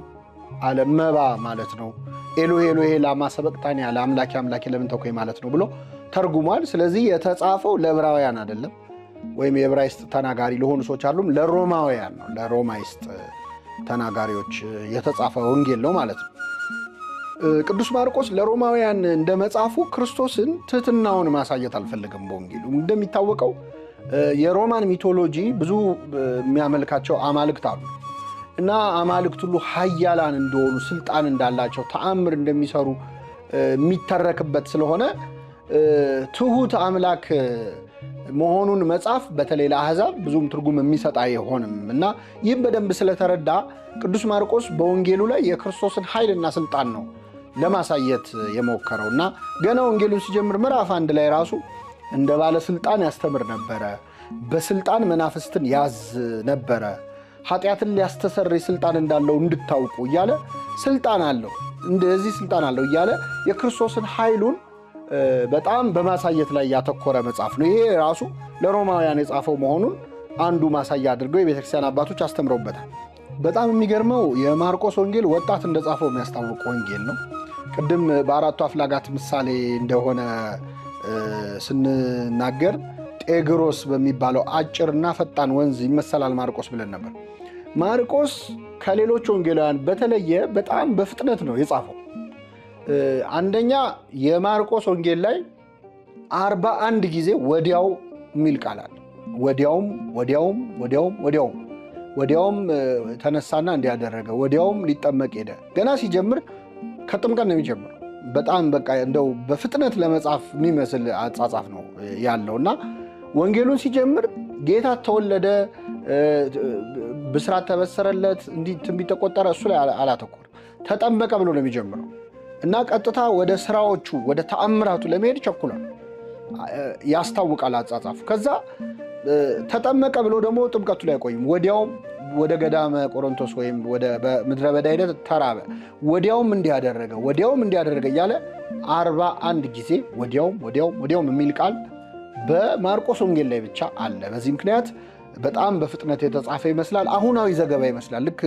አለ፣ መባ ማለት ነው። ኤሎሄ ኤሎሄ ላማ ሰበቅታኒ አለ፣ አምላኬ አምላኬ ለምን ተውከኝ ማለት ነው ብሎ ተርጉሟል። ስለዚህ የተጻፈው ለዕብራውያን አይደለም፣ ወይም የዕብራይስጥ ተናጋሪ ለሆኑ ሰዎች አይደሉም፣ ለሮማውያን ነው። ለሮማይስጥ ተናጋሪዎች የተጻፈ ወንጌል ነው ማለት ነው። ቅዱስ ማርቆስ ለሮማውያን እንደ መጻፉ ክርስቶስን ትህትናውን ማሳየት አልፈለገም በወንጌሉ። እንደሚታወቀው የሮማን mythology ብዙ የሚያመልካቸው አማልክት አሉ እና አማልክት ሁሉ ኃያላን እንደሆኑ፣ ስልጣን እንዳላቸው፣ ተአምር እንደሚሰሩ የሚተረክበት ስለሆነ ትሁት አምላክ መሆኑን መጻፍ በተለይ ለአሕዛብ ብዙም ትርጉም የሚሰጥ አይሆንም። እና ይህም በደንብ ስለተረዳ ቅዱስ ማርቆስ በወንጌሉ ላይ የክርስቶስን ኃይልና ስልጣን ነው ለማሳየት የሞከረው። እና ገና ወንጌሉን ሲጀምር ምዕራፍ 1 ላይ ራሱ እንደ ባለስልጣን ያስተምር ነበረ፣ በስልጣን መናፍስትን ያዝ ነበረ፣ ኃጢአትን ሊያስተሰርይ ስልጣን እንዳለው እንድታውቁ እያለ ስልጣን አለው፣ እንደዚህ ስልጣን አለው እያለ የክርስቶስን ኃይሉን በጣም በማሳየት ላይ ያተኮረ መጽሐፍ ነው። ይሄ ራሱ ለሮማውያን የጻፈው መሆኑን አንዱ ማሳያ አድርገው የቤተክርስቲያን አባቶች አስተምረውበታል። በጣም የሚገርመው የማርቆስ ወንጌል ወጣት እንደጻፈው የሚያስታውቅ ወንጌል ነው። ቅድም በአራቱ አፍላጋት ምሳሌ እንደሆነ ስንናገር ጤግሮስ በሚባለው አጭርና ፈጣን ወንዝ ይመሰላል ማርቆስ ብለን ነበር። ማርቆስ ከሌሎች ወንጌላውያን በተለየ በጣም በፍጥነት ነው የጻፈው። አንደኛ የማርቆስ ወንጌል ላይ 41 ጊዜ ወዲያው የሚል ቃል አለ። ወዲያውም ወዲያውም ወዲያውም ወዲያውም ወዲያውም ተነሳና እንዲያደረገ ወዲያውም ሊጠመቅ ሄደ። ገና ሲጀምር ከጥምቀት ነው የሚጀምረው። በጣም በቃ እንደው በፍጥነት ለመጻፍ የሚመስል አጻጻፍ ነው ያለው እና ወንጌሉን ሲጀምር ጌታ ተወለደ፣ ብስራት ተበሰረለት፣ እንዲህ ትንቢት ተቆጠረ፣ እሱ ላይ አላተኮርም። ተጠመቀ ብሎ ነው የሚጀምረው እና ቀጥታ ወደ ስራዎቹ ወደ ተአምራቱ ለመሄድ ቸኩሏል። ያስታውቃል አጻጻፉ። ከዛ ተጠመቀ ብሎ ደግሞ ጥምቀቱ ላይ አይቆይም። ወዲያውም ወደ ገዳመ ቆሮንቶስ ወይም ወደ ምድረ በዳ ሄደ፣ ተራበ። ወዲያውም እንዲያደረገ ወዲያውም እንዲያደረገ እያለ 41 ጊዜ ወዲያውም ወዲያውም ወዲያውም የሚል ቃል በማርቆስ ወንጌል ላይ ብቻ አለ። በዚህ ምክንያት በጣም በፍጥነት የተጻፈ ይመስላል። አሁናዊ ዘገባ ይመስላል። ልክ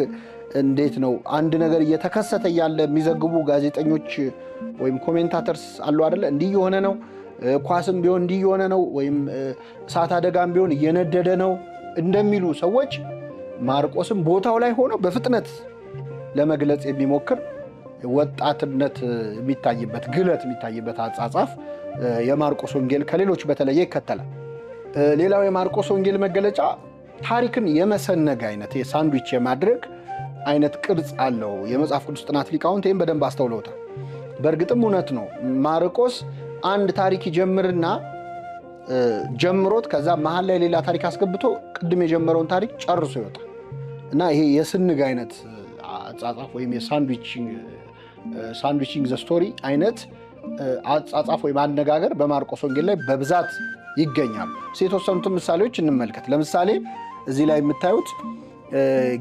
እንዴት ነው አንድ ነገር እየተከሰተ እያለ የሚዘግቡ ጋዜጠኞች ወይም commentators አሉ አይደለ? እንዲህ የሆነ ነው፣ ኳስም ቢሆን እንዲህ የሆነ ነው፣ ወይም እሳት አደጋም ቢሆን እየነደደ ነው እንደሚሉ ሰዎች ማርቆስም ቦታው ላይ ሆኖ በፍጥነት ለመግለጽ የሚሞክር ወጣትነት የሚታይበት ግለት የሚታይበት አጻጻፍ የማርቆስ ወንጌል ከሌሎች በተለየ ይከተላል። ሌላው የማርቆስ ወንጌል መገለጫ ታሪክን የመሰነግ አይነት የሳንድዊች የማድረግ አይነት ቅርጽ አለው። የመጽሐፍ ቅዱስ ጥናት ሊቃውንት ይህም በደንብ አስተውለውታል። በእርግጥም እውነት ነው። ማርቆስ አንድ ታሪክ ይጀምርና ጀምሮት ከዛ መሀል ላይ ሌላ ታሪክ አስገብቶ ቅድም የጀመረውን ታሪክ ጨርሶ ይወጣል እና ይሄ የስንግ አይነት አጻጻፍ ወይም የ sandwiching the story አይነት አጻጻፍ ወይም አነጋገር በማርቆስ ወንጌል ላይ በብዛት ይገኛሉ። የተወሰኑትን ምሳሌዎች እንመልከት። ለምሳሌ እዚህ ላይ የምታዩት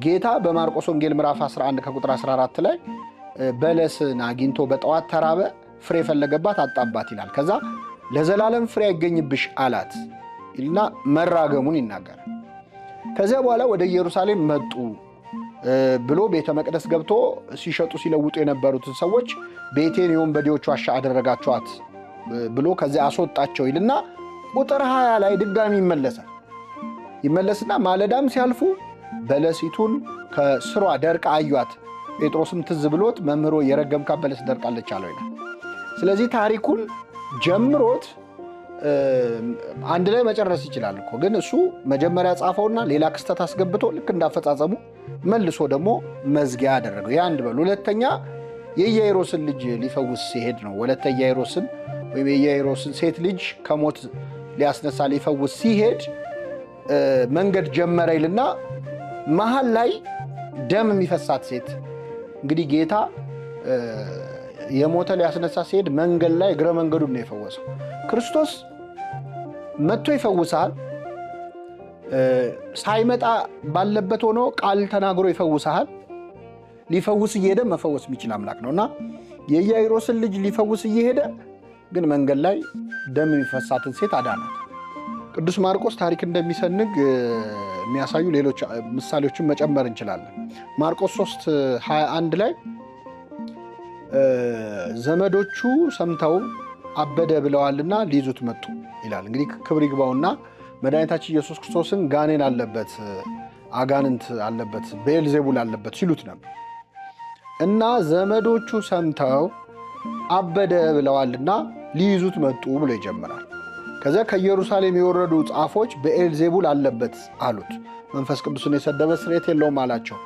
ጌታ በማርቆስ ወንጌል ምዕራፍ 11 ከቁጥር 14 ላይ በለስን አግኝቶ በጠዋት ተራበ፣ ፍሬ ፈለገባት፣ አጣባት ይላል። ከዛ ለዘላለም ፍሬ አይገኝብሽ አላት ይልና መራገሙን ይናገራል። ከዚያ በኋላ ወደ ኢየሩሳሌም መጡ ብሎ ቤተ መቅደስ ገብቶ ሲሸጡ ሲለውጡ የነበሩትን ሰዎች ቤቴን የወንበዴዎች ዋሻ አደረጋችኋት ብሎ ከዚያ አስወጣቸው ይልና ቁጥር 20 ላይ ድጋሚ ይመለሳል። ይመለስና ማለዳም ሲያልፉ በለሲቱን ከስሯ ደርቃ አዩአት። ጴጥሮስም ትዝ ብሎት መምህሮ የረገምካት በለስ ደርቃለች አለው ይላል። ስለዚህ ታሪኩን ጀምሮት አንድ ላይ መጨረስ ይችላል እኮ፣ ግን እሱ መጀመሪያ ጻፈውና ሌላ ክስተት አስገብቶ ልክ እንዳፈጻጸሙ መልሶ ደግሞ መዝጊያ አደረገው። የአንድ በሉ። ሁለተኛ የኢያኢሮስን ልጅ ሊፈውስ ሲሄድ ነው። ወለተ ኢያኢሮስን ወይም የኢያኢሮስን ሴት ልጅ ከሞት ሊያስነሳ ሊፈውስ ሲሄድ መንገድ ጀመረ ይልና መሀል ላይ ደም የሚፈሳት ሴት፣ እንግዲህ ጌታ የሞተ ሊያስነሳ ሲሄድ መንገድ ላይ እግረ መንገዱን ነው የፈወሰው። ክርስቶስ መጥቶ ይፈውሳል። ሳይመጣ ባለበት ሆኖ ቃል ተናግሮ ይፈውሳል። ሊፈውስ እየሄደ መፈወስ የሚችል አምላክ ነው እና የኢያኢሮስን ልጅ ሊፈውስ እየሄደ ግን መንገድ ላይ ደም የሚፈሳትን ሴት አዳናት። ቅዱስ ማርቆስ ታሪክ እንደሚሰንግ የሚያሳዩ ሌሎች ምሳሌዎችን መጨመር እንችላለን። ማርቆስ 3:21 ላይ ዘመዶቹ ሰምተው አበደ ብለዋልና ሊይዙት መጡ ይላል። እንግዲህ ክብር ይግባውና መድኃኒታችን ኢየሱስ ክርስቶስን ጋኔን አለበት፣ አጋንንት አለበት፣ ቤልዜቡል አለበት ሲሉት ነበር እና ዘመዶቹ ሰምተው አበደ ብለዋልና ሊይዙት መጡ ብሎ ይጀምራል። ከዚያ ከኢየሩሳሌም የወረዱ ጻፎች ብኤልዜቡል አለበት አሉት። መንፈስ ቅዱስን የሰደበ ስርየት የለውም አላቸው።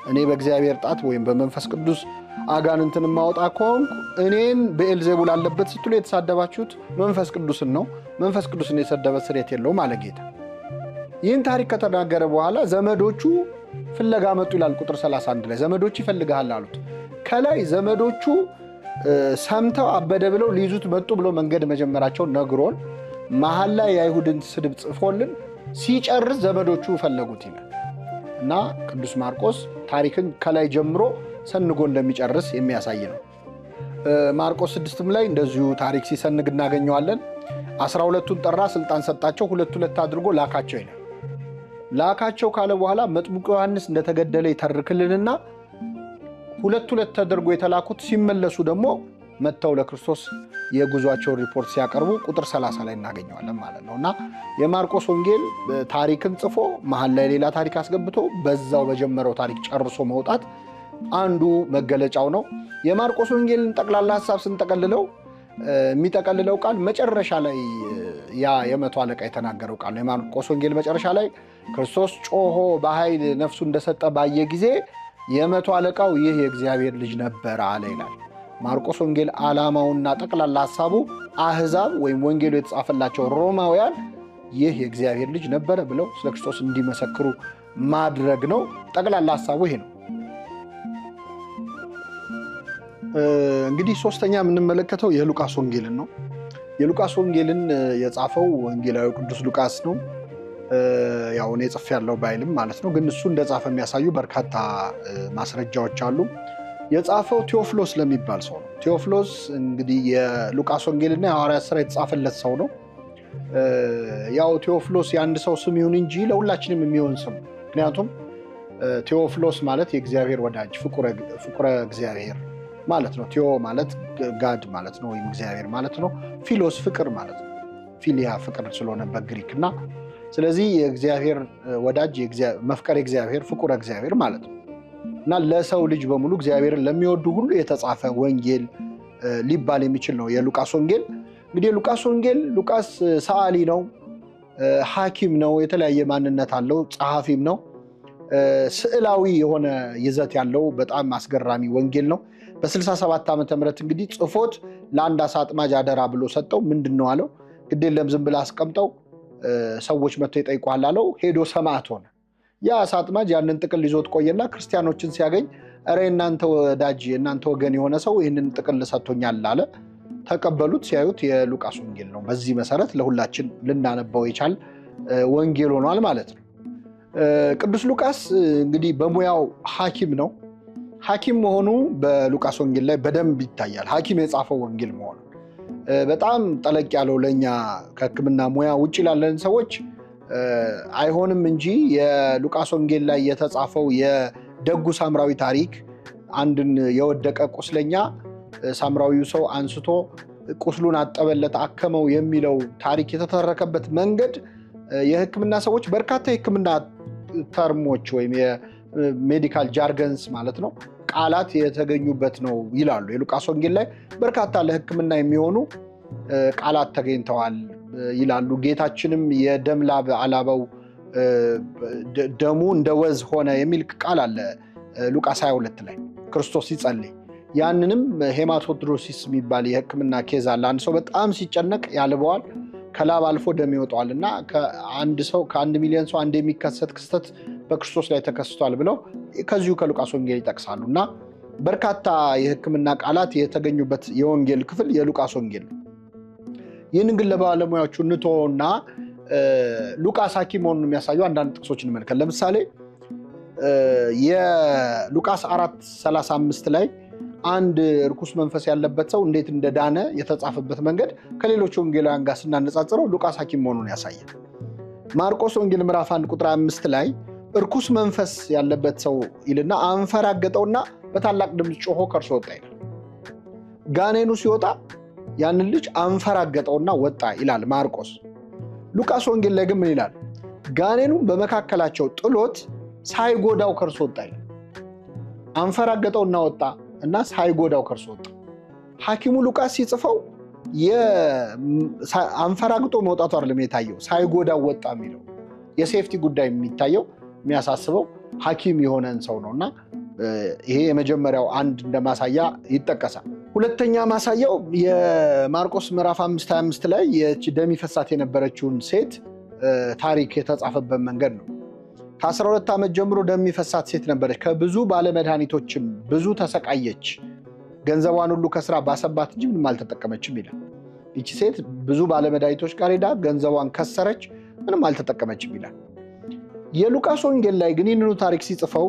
እኔ በእግዚአብሔር ጣት ወይም በመንፈስ ቅዱስ አጋንንትን ማወጣ ከሆንኩ እኔን ብኤልዜቡል አለበት ስትሉ የተሳደባችሁት መንፈስ ቅዱስን ነው። መንፈስ ቅዱስን የሰደበ ስርየት የለውም አለ ጌታ። ይህን ታሪክ ከተናገረ በኋላ ዘመዶቹ ፍለጋ መጡ ይላል። ቁጥር 31 ላይ ዘመዶች ይፈልግሃል አሉት። ከላይ ዘመዶቹ ሰምተው አበደ ብለው ሊይዙት መጡ ብሎ መንገድ መጀመራቸውን ነግሮን መሀል ላይ የአይሁድን ስድብ ጽፎልን ሲጨርስ ዘመዶቹ ፈለጉት ይላል። እና ቅዱስ ማርቆስ ታሪክን ከላይ ጀምሮ ሰንጎ እንደሚጨርስ የሚያሳይ ነው። ማርቆስ 6ም ላይ እንደዚሁ ታሪክ ሲሰንግ እናገኘዋለን። 12ቱን ጠራ፣ ስልጣን ሰጣቸው፣ ሁለት ሁለት አድርጎ ላካቸው ይላል። ላካቸው ካለ በኋላ መጥምቁ ዮሐንስ እንደተገደለ ይተርክልንና ሁለት ሁለት ተደርጎ የተላኩት ሲመለሱ ደግሞ መጥተው ለክርስቶስ የጉዟቸውን ሪፖርት ሲያቀርቡ ቁጥር 30 ላይ እናገኘዋለን ማለት ነው። እና የማርቆስ ወንጌል ታሪክን ጽፎ መሀል ላይ ሌላ ታሪክ አስገብቶ በዛው በጀመረው ታሪክ ጨርሶ መውጣት አንዱ መገለጫው ነው። የማርቆስ ወንጌልን ጠቅላላ ሀሳብ ስንጠቀልለው የሚጠቀልለው ቃል መጨረሻ ላይ ያ የመቶ አለቃ የተናገረው ቃል ነው። የማርቆስ ወንጌል መጨረሻ ላይ ክርስቶስ ጮሆ በኃይል ነፍሱ እንደሰጠ ባየ ጊዜ የመቶ አለቃው ይህ የእግዚአብሔር ልጅ ነበረ አለ ይላል። ማርቆስ ወንጌል ዓላማውና ጠቅላላ ሀሳቡ አህዛብ ወይም ወንጌሉ የተጻፈላቸው ሮማውያን ይህ የእግዚአብሔር ልጅ ነበረ ብለው ስለ ክርስቶስ እንዲመሰክሩ ማድረግ ነው። ጠቅላላ ሀሳቡ ይሄ ነው። እንግዲህ ሶስተኛ የምንመለከተው የሉቃስ ወንጌልን ነው። የሉቃስ ወንጌልን የጻፈው ወንጌላዊ ቅዱስ ሉቃስ ነው። ያው እኔ ጽፌያለሁ ባይልም ማለት ነው፣ ግን እሱ እንደጻፈ የሚያሳዩ በርካታ ማስረጃዎች አሉ። የጻፈው ቴዎፍሎስ ለሚባል ሰው ነው። ቴዎፍሎስ እንግዲህ የሉቃስ ወንጌልና የሐዋርያት ሥራ የተጻፈለት ሰው ነው። ያው ቴዎፍሎስ የአንድ ሰው ስም ይሁን እንጂ ለሁላችንም የሚሆን ስም፣ ምክንያቱም ቴዎፍሎስ ማለት የእግዚአብሔር ወዳጅ ፍቁረ እግዚአብሔር ማለት ነው። ቴዎ ማለት God ማለት ነው፣ ወይም እግዚአብሔር ማለት ነው። ፊሎስ ፍቅር ማለት ነው። ፊሊያ ፍቅር ስለሆነ በግሪክ እና ስለዚህ የእግዚአብሔር ወዳጅ መፍቀር እግዚአብሔር ፍቁረ እግዚአብሔር ማለት ነው እና ለሰው ልጅ በሙሉ እግዚአብሔርን ለሚወዱ ሁሉ የተጻፈ ወንጌል ሊባል የሚችል ነው የሉቃስ ወንጌል። እንግዲህ የሉቃስ ወንጌል ሉቃስ ሰዓሊ ነው፣ ሐኪም ነው፣ የተለያየ ማንነት አለው፣ ጸሐፊም ነው። ስዕላዊ የሆነ ይዘት ያለው በጣም አስገራሚ ወንጌል ነው። በ67 ዓመተ ምህረት እንግዲህ ጽፎት ለአንድ አሳ አጥማጅ አደራ ብሎ ሰጠው። ምንድን ነው አለው? ግድ የለም ዝም ብለህ አስቀምጠው ሰዎች መጥተው ይጠይቁሃል አለው። ሄዶ ሰማዕት ሆነ። ያ አሳ አጥማጅ ያንን ጥቅል ይዞት ቆየና ክርስቲያኖችን ሲያገኝ ኧረ የእናንተ ወዳጅ የእናንተ ወገን የሆነ ሰው ይህንን ጥቅል ሰጥቶኛል አለ። ተቀበሉት። ሲያዩት የሉቃስ ወንጌል ነው። በዚህ መሰረት ለሁላችን ልናነባው የቻል ወንጌል ሆኗል ማለት ነው። ቅዱስ ሉቃስ እንግዲህ በሙያው ሐኪም ነው። ሐኪም መሆኑ በሉቃስ ወንጌል ላይ በደንብ ይታያል። ሐኪም የጻፈው ወንጌል መሆኑ በጣም ጠለቅ ያለው ለእኛ ከሕክምና ሙያ ውጭ ላለን ሰዎች አይሆንም እንጂ የሉቃስ ወንጌል ላይ የተጻፈው የደጉ ሳምራዊ ታሪክ አንድን የወደቀ ቁስለኛ ሳምራዊው ሰው አንስቶ ቁስሉን አጠበለት፣ አከመው የሚለው ታሪክ የተተረከበት መንገድ የሕክምና ሰዎች በርካታ የሕክምና term ኦች ወይም የ medical jargons ማለት ነው ቃላት የተገኙበት ነው ይላሉ። የሉቃስ ወንጌል ላይ በርካታ ለሕክምና የሚሆኑ ቃላት ተገኝተዋል ይላሉ። ጌታችንም የደም ላብ አላበው ደሙ እንደ ወዝ ሆነ የሚል ቃል አለ ሉቃስ 22 ላይ ክርስቶስ ሲጸልይ። ያንንም hematidrosis የሚባል የሕክምና case አለ። አንድ ሰው በጣም ሲጨነቅ ያልበዋል፣ ከላብ አልፎ ደም ይወጣዋል እና ከአንድ ሰው ከ1 ሚሊዮን ሰው አንድ የሚከሰት ክስተት በክርስቶስ ላይ ተከስቷል ብለው ከዚሁ ከሉቃስ ወንጌል ይጠቅሳሉ። እና በርካታ የሕክምና ቃላት የተገኙበት የወንጌል ክፍል የሉቃስ ወንጌል ነው። ይህንን ግን ለባለሙያዎቹ እንተወውና ሉቃስ ሐኪም መሆኑን የሚያሳዩ አንዳንድ ጥቅሶች እንመልከት። ለምሳሌ የሉቃስ 4:35 ላይ አንድ ርኩስ መንፈስ ያለበት ሰው እንዴት እንደዳነ የተጻፈበት መንገድ ከሌሎች ወንጌላውያን ጋር ስናነጻጽረው ሉቃስ ሐኪም መሆኑን ያሳያል። ማርቆስ ወንጌል ምዕራፍ 1 ቁጥር 5 ላይ እርኩስ መንፈስ ያለበት ሰው ይልና አንፈራገጠውና በታላቅ ድምፅ ጮሆ ከእርሱ ወጣ ይላል። ጋኔኑ ሲወጣ ያንን ልጅ አንፈራገጠውና ወጣ ይላል ማርቆስ። ሉቃስ ወንጌል ላይ ግን ምን ይላል? ጋኔኑን በመካከላቸው ጥሎት ሳይጎዳው ከእርሱ ወጣ ይላል። አንፈራገጠውና ወጣ እና ሳይጎዳው ከእርሱ ወጣ። ሐኪሙ ሉቃስ ሲጽፈው አንፈራግጦ መውጣቱ አይደለም የታየው፣ ሳይጎዳው ወጣ የሚለው የሴፍቲ ጉዳይ የሚታየው የሚያሳስበው ሐኪም የሆነን ሰው ነው። እና ይሄ የመጀመሪያው አንድ እንደማሳያ ይጠቀሳል። ሁለተኛ ማሳያው የማርቆስ ምዕራፍ 5:25 ላይ ደም ይፈሳት የነበረችውን ሴት ታሪክ የተጻፈበት መንገድ ነው። ከ12 ዓመት ጀምሮ ደም ይፈሳት ሴት ነበረች፣ ከብዙ ባለመድኃኒቶችም ብዙ ተሰቃየች፣ ገንዘቧን ሁሉ ከስራ ባሰባት እንጂ ምንም አልተጠቀመችም ይላል። ይቺ ሴት ብዙ ባለመድኃኒቶች ጋር ሄዳ ገንዘቧን ከሰረች፣ ምንም አልተጠቀመችም ይላል። የሉቃስ ወንጌል ላይ ግን ይህንኑ ታሪክ ሲጽፈው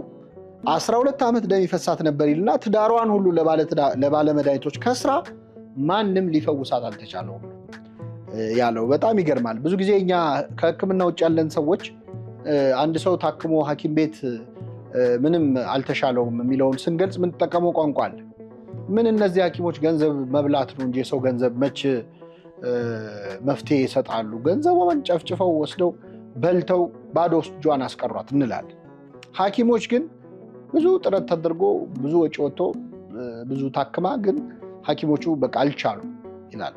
12 ዓመት ደም ይፈሳት ነበር ይልና ትዳሯን ሁሉ ለባለመድኃኒቶች ከስራ ማንም ሊፈውሳት አልተቻለውም ያለው። በጣም ይገርማል። ብዙ ጊዜ እኛ ከሕክምና ውጭ ያለን ሰዎች አንድ ሰው ታክሞ ሐኪም ቤት ምንም አልተሻለውም የሚለውን ስንገልጽ የምንጠቀመው ቋንቋ አለ። ምን እነዚህ ሐኪሞች ገንዘብ መብላት ነው እንጂ የሰው ገንዘብ መች መፍትሄ ይሰጣሉ? ገንዘቧን ጨፍጭፈው ወስደው በልተው ባዶ እጇን አስቀሯት እንላለን። ሐኪሞች ግን ብዙ ጥረት ተደርጎ ብዙ ወጪ ወጥቶ ብዙ ታክማ ግን ሐኪሞቹ በቃ አልቻሉም ይላሉ።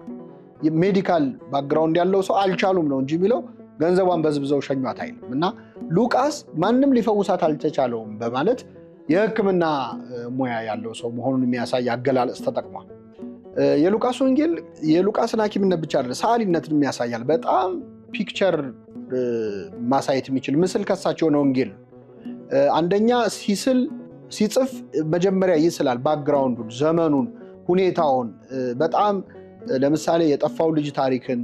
Medical background ያለው ሰው አልቻሉም ነው እንጂ የሚለው ገንዘቧን በዝብዘው ሸኟት አይልም። እና ሉቃስ ማንም ሊፈውሳት አልተቻለውም በማለት የሕክምና ሙያ ያለው ሰው መሆኑን የሚያሳይ አገላለጽ ተጠቅሟል። የሉቃስ ወንጌል የሉቃስን ሐኪምነት ብቻ አይደለም ሰዓሊነትን ያሳያል። በጣም picture ማሳየት የሚችል ምስል ከሳች የሆነ ወንጌል ነው። አንደኛ ሲስል ሲጽፍ መጀመሪያ ይስላል። Background ኡን፣ ዘመኑን፣ ሁኔታውን በጣም ለምሳሌ የጠፋው ልጅ ታሪክን፣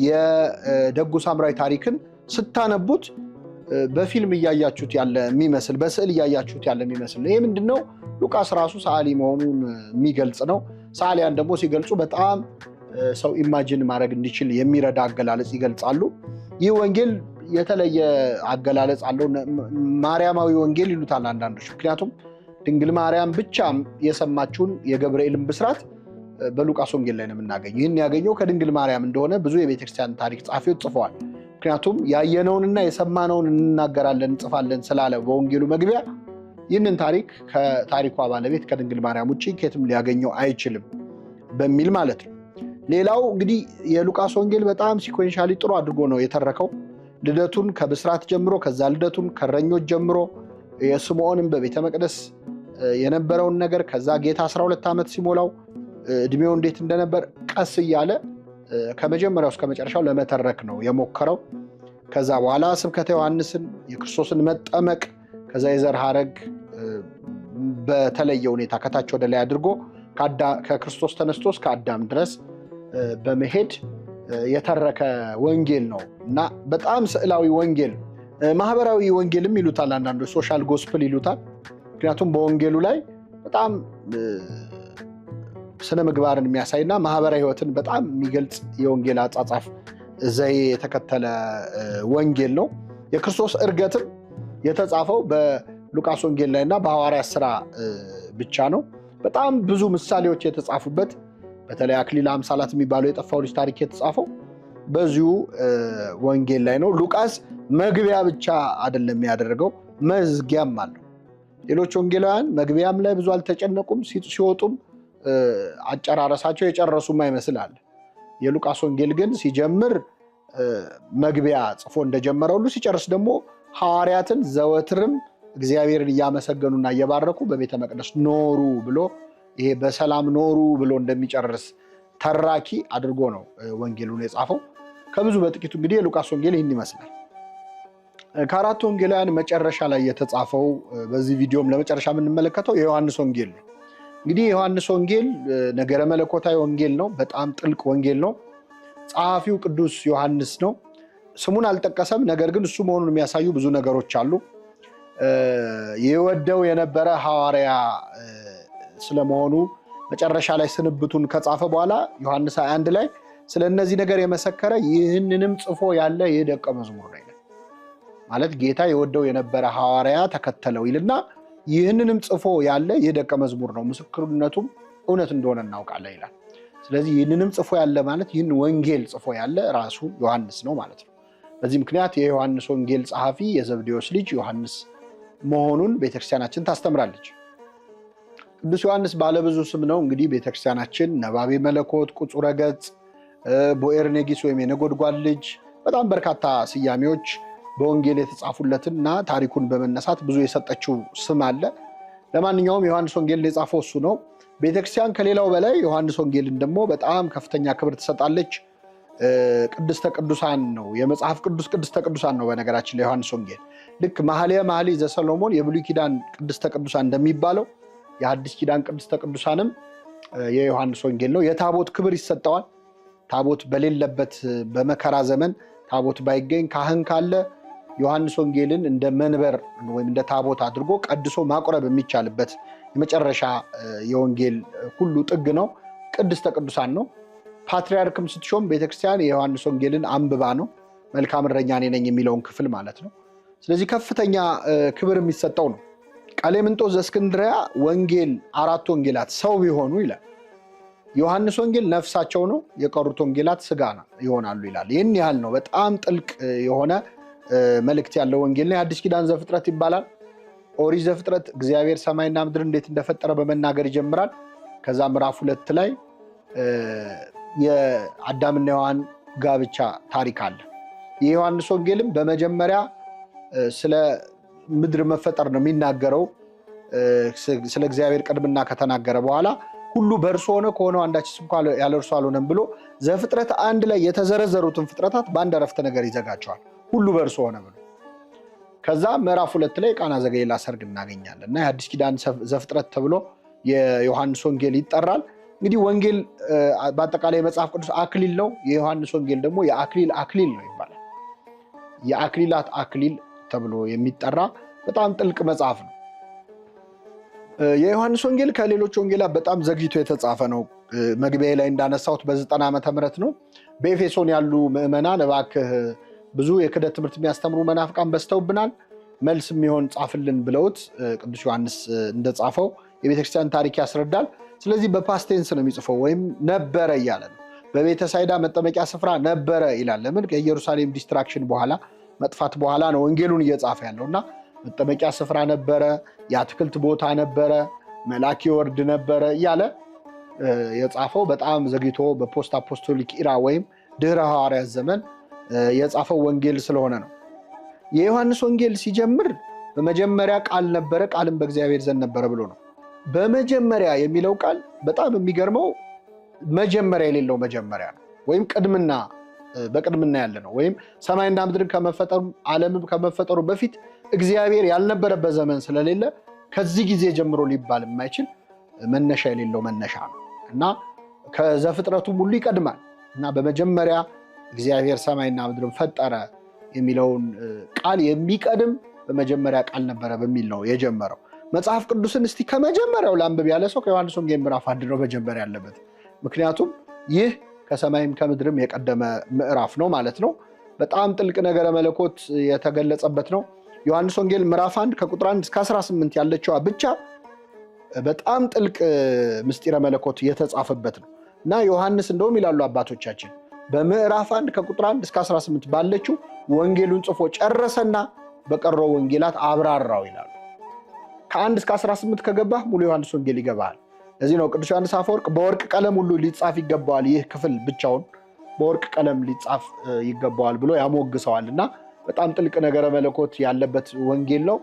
የደጉ ሳምራዊ ታሪክን ስታነቡት በፊልም እያያችሁት ያለ የሚመስል በስዕል እያያችሁት ያለ የሚመስል ነው። ይሄ ምንድነው? ሉቃስ ራሱ ሰዓሊ መሆኑን የሚገልጽ ነው። ሰዓሊያን ደግሞ ሲገልጹ በጣም ሰው imagine ማድረግ እንዲችል የሚረዳ አገላለጽ ይገልጻሉ። ይህ ወንጌል የተለየ አገላለጽ አለው። ማርያማዊ ወንጌል ይሉታል አንዳንዶች። ምክንያቱም ድንግል ማርያም ብቻ የሰማችውን የገብርኤልን ብስራት በሉቃስ ወንጌል ላይ ነው የምናገኘው። ይህን ያገኘው ከድንግል ማርያም እንደሆነ ብዙ የቤተክርስቲያን ታሪክ ጸሐፊዎች ጽፈዋል። ምክንያቱም ያየነውንና የሰማነውን እንናገራለን እንጽፋለን ስላለ በወንጌሉ መግቢያ ይህንን ታሪክ ከታሪኳ ባለቤት ከድንግል ማርያም ውጭ ከየትም ሊያገኘው አይችልም በሚል ማለት ነው። ሌላው እንግዲህ የሉቃስ ወንጌል በጣም sequentially ጥሩ አድርጎ ነው የተረከው። ልደቱን ከብስራት ጀምሮ፣ ከዛ ልደቱን ከእረኞች ጀምሮ፣ የስምዖንን በቤተ መቅደስ የነበረውን ነገር፣ ከዛ ጌታ 12 ዓመት ሲሞላው እድሜው እንዴት እንደነበር ቀስ እያለ ከመጀመሪያው እስከ መጨረሻው ለመተረክ ነው የሞከረው። ከዛ በኋላ ስብከተ ዮሐንስን፣ የክርስቶስን መጠመቅ፣ ከዛ የዘር ሐረግ በተለየ ሁኔታ ከታች ወደ ላይ አድርጎ ከክርስቶስ ተነስቶ እስከ አዳም ድረስ በመሄድ የተረከ ወንጌል ነው እና በጣም ስዕላዊ ወንጌል፣ ማህበራዊ ወንጌልም ይሉታል አንዳንዶች፣ social gospel ይሉታል። ምክንያቱም በወንጌሉ ላይ በጣም ስነ ምግባርን የሚያሳይና ማህበራዊ ሕይወትን በጣም የሚገልጽ የወንጌል አጻጻፍ ዘዬ የተከተለ ወንጌል ነው። የክርስቶስ ዕርገትም የተጻፈው በሉቃስ ወንጌል ላይ እና በሐዋርያት ሥራ ብቻ ነው። በጣም ብዙ ምሳሌዎች የተጻፉበት፣ በተለይ አክሊለ አምሳላት የሚባለው የጠፋው ልጅ ታሪክ የተጻፈው በዚሁ ወንጌል ላይ ነው። ሉቃስ መግቢያ ብቻ አይደለም ያደረገው፣ መዝጊያም አለው። ሌሎች ወንጌላውያን መግቢያም ላይ ብዙ አልተጨነቁም፣ ሲወጡም አጨራረሳቸው የጨረሱም አይመስል። የሉቃስ ወንጌል ግን ሲጀምር መግቢያ ጽፎ እንደጀመረ ሁሉ ሲጨርስ ደግሞ ሐዋርያትን ዘወትርም እግዚአብሔርን እያመሰገኑና እየባረኩ በቤተ መቅደስ ኖሩ ብሎ፣ ይሄ በሰላም ኖሩ ብሎ እንደሚጨርስ ተራኪ አድርጎ ነው ወንጌሉን የጻፈው። ከብዙ በጥቂቱ እንግዲህ የሉቃስ ወንጌል ይህን ይመስላል። ከአራቱ ወንጌላውያን መጨረሻ ላይ የተጻፈው፣ በዚህ ቪዲዮም ለመጨረሻ የምንመለከተው የዮሐንስ ወንጌል ነው። እንግዲህ የዮሐንስ ወንጌል ነገረ መለኮታዊ ወንጌል ነው። በጣም ጥልቅ ወንጌል ነው። ጸሐፊው ቅዱስ ዮሐንስ ነው። ስሙን አልጠቀሰም። ነገር ግን እሱ መሆኑን የሚያሳዩ ብዙ ነገሮች አሉ። የወደው የነበረ ሐዋርያ ስለመሆኑ መጨረሻ ላይ ስንብቱን ከጻፈ በኋላ ዮሐንስ 21 ላይ ስለ እነዚህ ነገር የመሰከረ ይህንንም ጽፎ ያለ ይህ ደቀ መዝሙር ነው ይላል። ማለት ጌታ የወደው የነበረ ሐዋርያ ተከተለው ይልና ይህንንም ጽፎ ያለ ይህ ደቀ መዝሙር ነው፣ ምስክርነቱም እውነት እንደሆነ እናውቃለን ይላል። ስለዚህ ይህንንም ጽፎ ያለ ማለት ይህን ወንጌል ጽፎ ያለ ራሱ ዮሐንስ ነው ማለት ነው። በዚህ ምክንያት የዮሐንስ ወንጌል ጸሐፊ የዘብዴዎስ ልጅ ዮሐንስ መሆኑን ቤተክርስቲያናችን ታስተምራለች። ቅዱስ ዮሐንስ ባለብዙ ስም ነው። እንግዲህ ቤተክርስቲያናችን ነባቤ መለኮት፣ ቁጹረ ገጽ፣ ቦኤርኔጊስ ወይም የነጎድጓድ ልጅ፣ በጣም በርካታ ስያሜዎች በወንጌል የተጻፉለትና ታሪኩን በመነሳት ብዙ የሰጠችው ስም አለ። ለማንኛውም ዮሐንስ ወንጌልን የጻፈው እሱ ነው። ቤተክርስቲያን ከሌላው በላይ ዮሐንስ ወንጌልን ደግሞ በጣም ከፍተኛ ክብር ትሰጣለች። ቅድስተ ቅዱሳን ነው። የመጽሐፍ ቅዱስ ቅድስተ ቅዱሳን ነው። በነገራችን ላይ ዮሐንስ ወንጌል ልክ መኃልየ መኃልይ ዘሰሎሞን የብሉይ ኪዳን ቅድስተ ቅዱሳን እንደሚባለው የሐዲስ ኪዳን ቅድስተ ቅዱሳንም የዮሐንስ ወንጌል ነው። የታቦት ክብር ይሰጠዋል። ታቦት በሌለበት በመከራ ዘመን ታቦት ባይገኝ ካህን ካለ ዮሐንስ ወንጌልን እንደ መንበር ወይም እንደ ታቦት አድርጎ ቀድሶ ማቁረብ የሚቻልበት የመጨረሻ የወንጌል ሁሉ ጥግ ነው። ቅድስተ ቅዱሳን ነው። ፓትርያርክም ስትሾም ቤተክርስቲያን የዮሐንስ ወንጌልን አንብባ ነው። መልካም እረኛ እኔ ነኝ የሚለውን ክፍል ማለት ነው። ስለዚህ ከፍተኛ ክብር የሚሰጠው ነው። ቀሌምንጦስ ዘእስክንድርያ ወንጌል አራቱ ወንጌላት ሰው ቢሆኑ ይላል፣ ዮሐንስ ወንጌል ነፍሳቸው ነው፣ የቀሩት ወንጌላት ስጋ ይሆናሉ ይላል። ይህን ያህል ነው። በጣም ጥልቅ የሆነ መልእክት ያለው ወንጌል ነው። የአዲስ ኪዳን ዘፍጥረት ይባላል። ኦሪት ዘፍጥረት እግዚአብሔር ሰማይና ምድር እንዴት እንደፈጠረ በመናገር ይጀምራል። ከዛ ምዕራፍ 2 ላይ የአዳምና ሔዋን ጋብቻ ታሪክ አለ። የዮሐንስ ወንጌልም በመጀመሪያ ስለ ምድር መፈጠር ነው የሚናገረው። ስለ እግዚአብሔር ቅድምና ከተናገረ በኋላ ሁሉ በእርሱ ሆነ፣ ከሆነው አንዳችስ እንኳ ያለ እርሱ አልሆነም ብሎ ዘፍጥረት 1 ላይ የተዘረዘሩትን ፍጥረታት በአንድ አረፍተ ነገር ይዘጋቸዋል። ሁሉ በእርሱ ሆነ ብሎ። ከዛ ምዕራፍ 2 ላይ ቃና ዘገሊላ ሰርግ እናገኛለን እና የአዲስ ኪዳን ዘፍጥረት ተብሎ የዮሐንስ ወንጌል ይጠራል። እንግዲህ ወንጌል በአጠቃላይ የመጽሐፍ ቅዱስ አክሊል ነው። የዮሐንስ ወንጌል ደግሞ የአክሊል አክሊል ነው ይባላል። የአክሊላት አክሊል ተብሎ የሚጠራ በጣም ጥልቅ መጽሐፍ ነው። የዮሐንስ ወንጌል ከሌሎች ወንጌላት በጣም ዘግይቶ የተጻፈ ነው። መግቢያ ላይ እንዳነሳሁት በ90 ዓመተ ምህረት ነው። በኤፌሶን ያሉ ምዕመናን እባክህ ብዙ የክህደት ትምህርት የሚያስተምሩ መናፍቃን በዝተውብናል፣ መልስ የሚሆን ጻፍልን ብለውት ቅዱስ ዮሐንስ እንደጻፈው የቤተክርስቲያን ታሪክ ያስረዳል። ስለዚህ በ past tense ነው የሚጽፈው፣ ወይም ነበረ እያለ ነው። በቤተሳይዳ መጠመቂያ ስፍራ ነበረ ይላል። ለምን? ከኢየሩሳሌም destruction በኋላ፣ መጥፋት በኋላ ነው ወንጌሉን እየጻፈ ያለው እና መጠመቂያ ስፍራ ነበረ፣ የአትክልት ቦታ ነበረ፣ መልአክ ይወርድ ነበረ እያለ የጻፈው በጣም ዘግይቶ በ post apostolic era ወይም ድህረ ሐዋርያት ዘመን የጻፈው ወንጌል ስለሆነ ነው። የዮሐንስ ወንጌል ሲጀምር በመጀመሪያ ቃል ነበረ፣ ቃልም በእግዚአብሔር ዘንድ ነበረ ብሎ ነው። በመጀመሪያ የሚለው ቃል በጣም የሚገርመው መጀመሪያ የሌለው መጀመሪያ ነው፣ ወይም ቅድምና በቅድምና ያለ ነው። ወይም ሰማይና ምድርን ከመፈጠሩ ዓለምም ከመፈጠሩ በፊት እግዚአብሔር ያልነበረበት ዘመን ስለሌለ ከዚህ ጊዜ ጀምሮ ሊባል የማይችል መነሻ የሌለው መነሻ ነው እና ከዘፍጥረቱ ሁሉ ይቀድማል እና በመጀመሪያ እግዚአብሔር ሰማይና ምድርን ፈጠረ የሚለውን ቃል የሚቀድም በመጀመሪያ ቃል ነበረ በሚል ነው የጀመረው። መጽሐፍ ቅዱስን እስቲ ከመጀመሪያው ላንብብ ያለ ሰው ከዮሐንስ ወንጌል ምዕራፍ 1 ነው መጀመሪያ ያለበት። ምክንያቱም ይህ ከሰማይም ከምድርም የቀደመ ምዕራፍ ነው ማለት ነው። በጣም ጥልቅ ነገረ መለኮት የተገለጸበት ነው። ዮሐንስ ወንጌል ምዕራፍ 1 ከቁጥር 1 እስከ 18 ያለችዋ ብቻ በጣም ጥልቅ ምስጢረ መለኮት የተጻፈበት ነው እና ዮሐንስ እንደውም ይላሉ አባቶቻችን በምዕራፍ 1 ከቁጥር 1 እስከ 18 ባለችው ወንጌሉን ጽፎ ጨረሰና በቀረው ወንጌላት አብራራው ይላሉ። ከ1 እስከ 18 ከገባህ ሙሉ ዮሐንስ ወንጌል ይገባሃል። ለዚህ ነው ቅዱስ ዮሐንስ አፈወርቅ በወርቅ ቀለም ሁሉ ሊጻፍ ይገባዋል፣ ይህ ክፍል ብቻውን በወርቅ ቀለም ሊጻፍ ይገባዋል ብሎ ያሞግሰዋል። እና በጣም ጥልቅ ነገረ መለኮት ያለበት ወንጌል ነው።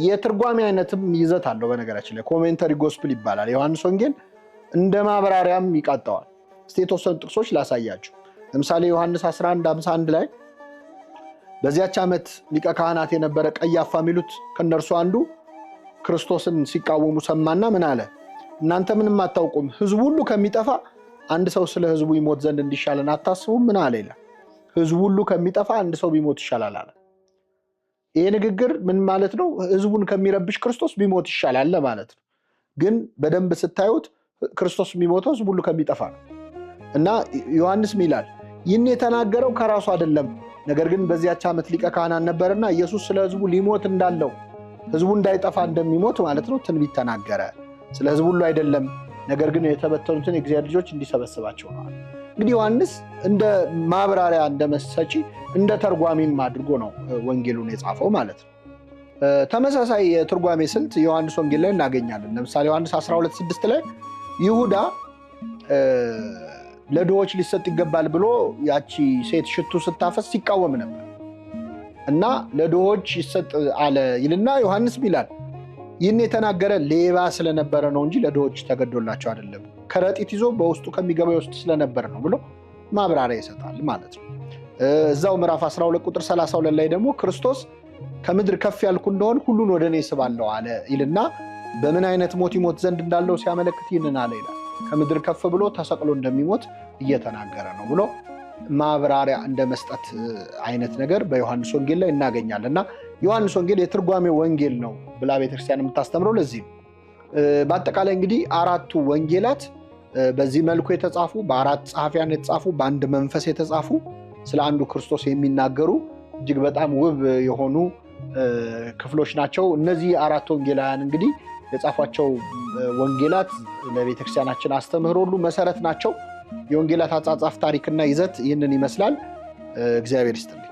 የትርጓሜ አይነትም ይዘት አለው። በነገራችን ላይ commentary gospel ይባላል። ዮሐንስ ወንጌል እንደ ማብራሪያም ይቃጠዋል። እስቲ የተወሰኑ ጥቅሶች ላሳያችሁ። ለምሳሌ ዮሐንስ 11:51 ላይ በዚያች ዓመት ሊቀ ካህናት የነበረ ቀያፋ የሚሉት ከእነርሱ አንዱ ክርስቶስን ሲቃወሙ ሰማና ምን አለ? እናንተ ምንም አታውቁም፣ ሕዝቡ ሁሉ ከሚጠፋ አንድ ሰው ስለ ሕዝቡ ይሞት ዘንድ እንዲሻለን አታስቡም? ምን አለ ይላል። ሕዝቡ ሁሉ ከሚጠፋ አንድ ሰው ቢሞት ይሻላል አለ። ይሄ ንግግር ምን ማለት ነው? ሕዝቡን ከሚረብሽ ክርስቶስ ቢሞት ይሻላል ለማለት ነው። ግን በደንብ ስታዩት ክርስቶስ የሚሞተው ሕዝቡ ሁሉ ከሚጠፋ ነው። እና ዮሐንስ ይላል ይህን የተናገረው ከራሱ አይደለም፣ ነገር ግን በዚያች ዓመት ሊቀ ካህናት ነበርና ኢየሱስ ስለ ሕዝቡ ሊሞት እንዳለው ሕዝቡ እንዳይጠፋ እንደሚሞት ማለት ነው ትንቢት ተናገረ። ስለ ሕዝቡ ሁሉ አይደለም፣ ነገር ግን የተበተኑትን የእግዚአብሔር ልጆች እንዲሰበስባቸው ነው። እንግዲህ ዮሐንስ እንደ ማብራሪያ፣ እንደ መሰጪ፣ እንደ ተርጓሚም አድርጎ ነው ወንጌሉን የጻፈው ማለት ነው። ተመሳሳይ የትርጓሜ ስልት ዮሐንስ ወንጌል ላይ እናገኛለን። ለምሳሌ ዮሐንስ 12:6 ላይ ይሁዳ ለድሆች ሊሰጥ ይገባል ብሎ ያቺ ሴት ሽቱ ስታፈስ ሲቃወም ነበር እና ለድሆች ይሰጥ አለ ይልና ዮሐንስ ይላል ይህን የተናገረ ሌባ ስለነበረ ነው እንጂ ለድሆች ተገዶላቸው አይደለም፣ ከረጢት ይዞ በውስጡ ከሚገባ ውስጥ ስለነበረ ነው ብሎ ማብራሪያ ይሰጣል ማለት ነው። እዛው ምዕራፍ 12 ቁጥር 32 ላይ ደግሞ ክርስቶስ ከምድር ከፍ ያልኩ እንደሆን ሁሉን ወደ እኔ ስባለሁ አለ ይልና በምን አይነት ሞት ይሞት ዘንድ እንዳለው ሲያመለክት ይህንን አለ ይላል። ከምድር ከፍ ብሎ ተሰቅሎ እንደሚሞት እየተናገረ ነው ብሎ ማብራሪያ እንደ መስጠት አይነት ነገር በዮሐንስ ወንጌል ላይ እናገኛለን እና ዮሐንስ ወንጌል የትርጓሜ ወንጌል ነው ብላ ቤተክርስቲያን የምታስተምረው ለዚህ ነው። በአጠቃላይ እንግዲህ አራቱ ወንጌላት በዚህ መልኩ የተጻፉ፣ በአራት ጸሐፊያን የተጻፉ፣ በአንድ መንፈስ የተጻፉ፣ ስለ አንዱ ክርስቶስ የሚናገሩ እጅግ በጣም ውብ የሆኑ ክፍሎች ናቸው። እነዚህ አራት ወንጌላውያን እንግዲህ የጻፏቸው ወንጌላት ለቤተክርስቲያናችን አስተምህሮ ሁሉ መሰረት ናቸው። የወንጌላት አጻጻፍ ታሪክና ይዘት ይህንን ይመስላል። እግዚአብሔር ይስጥልኝ።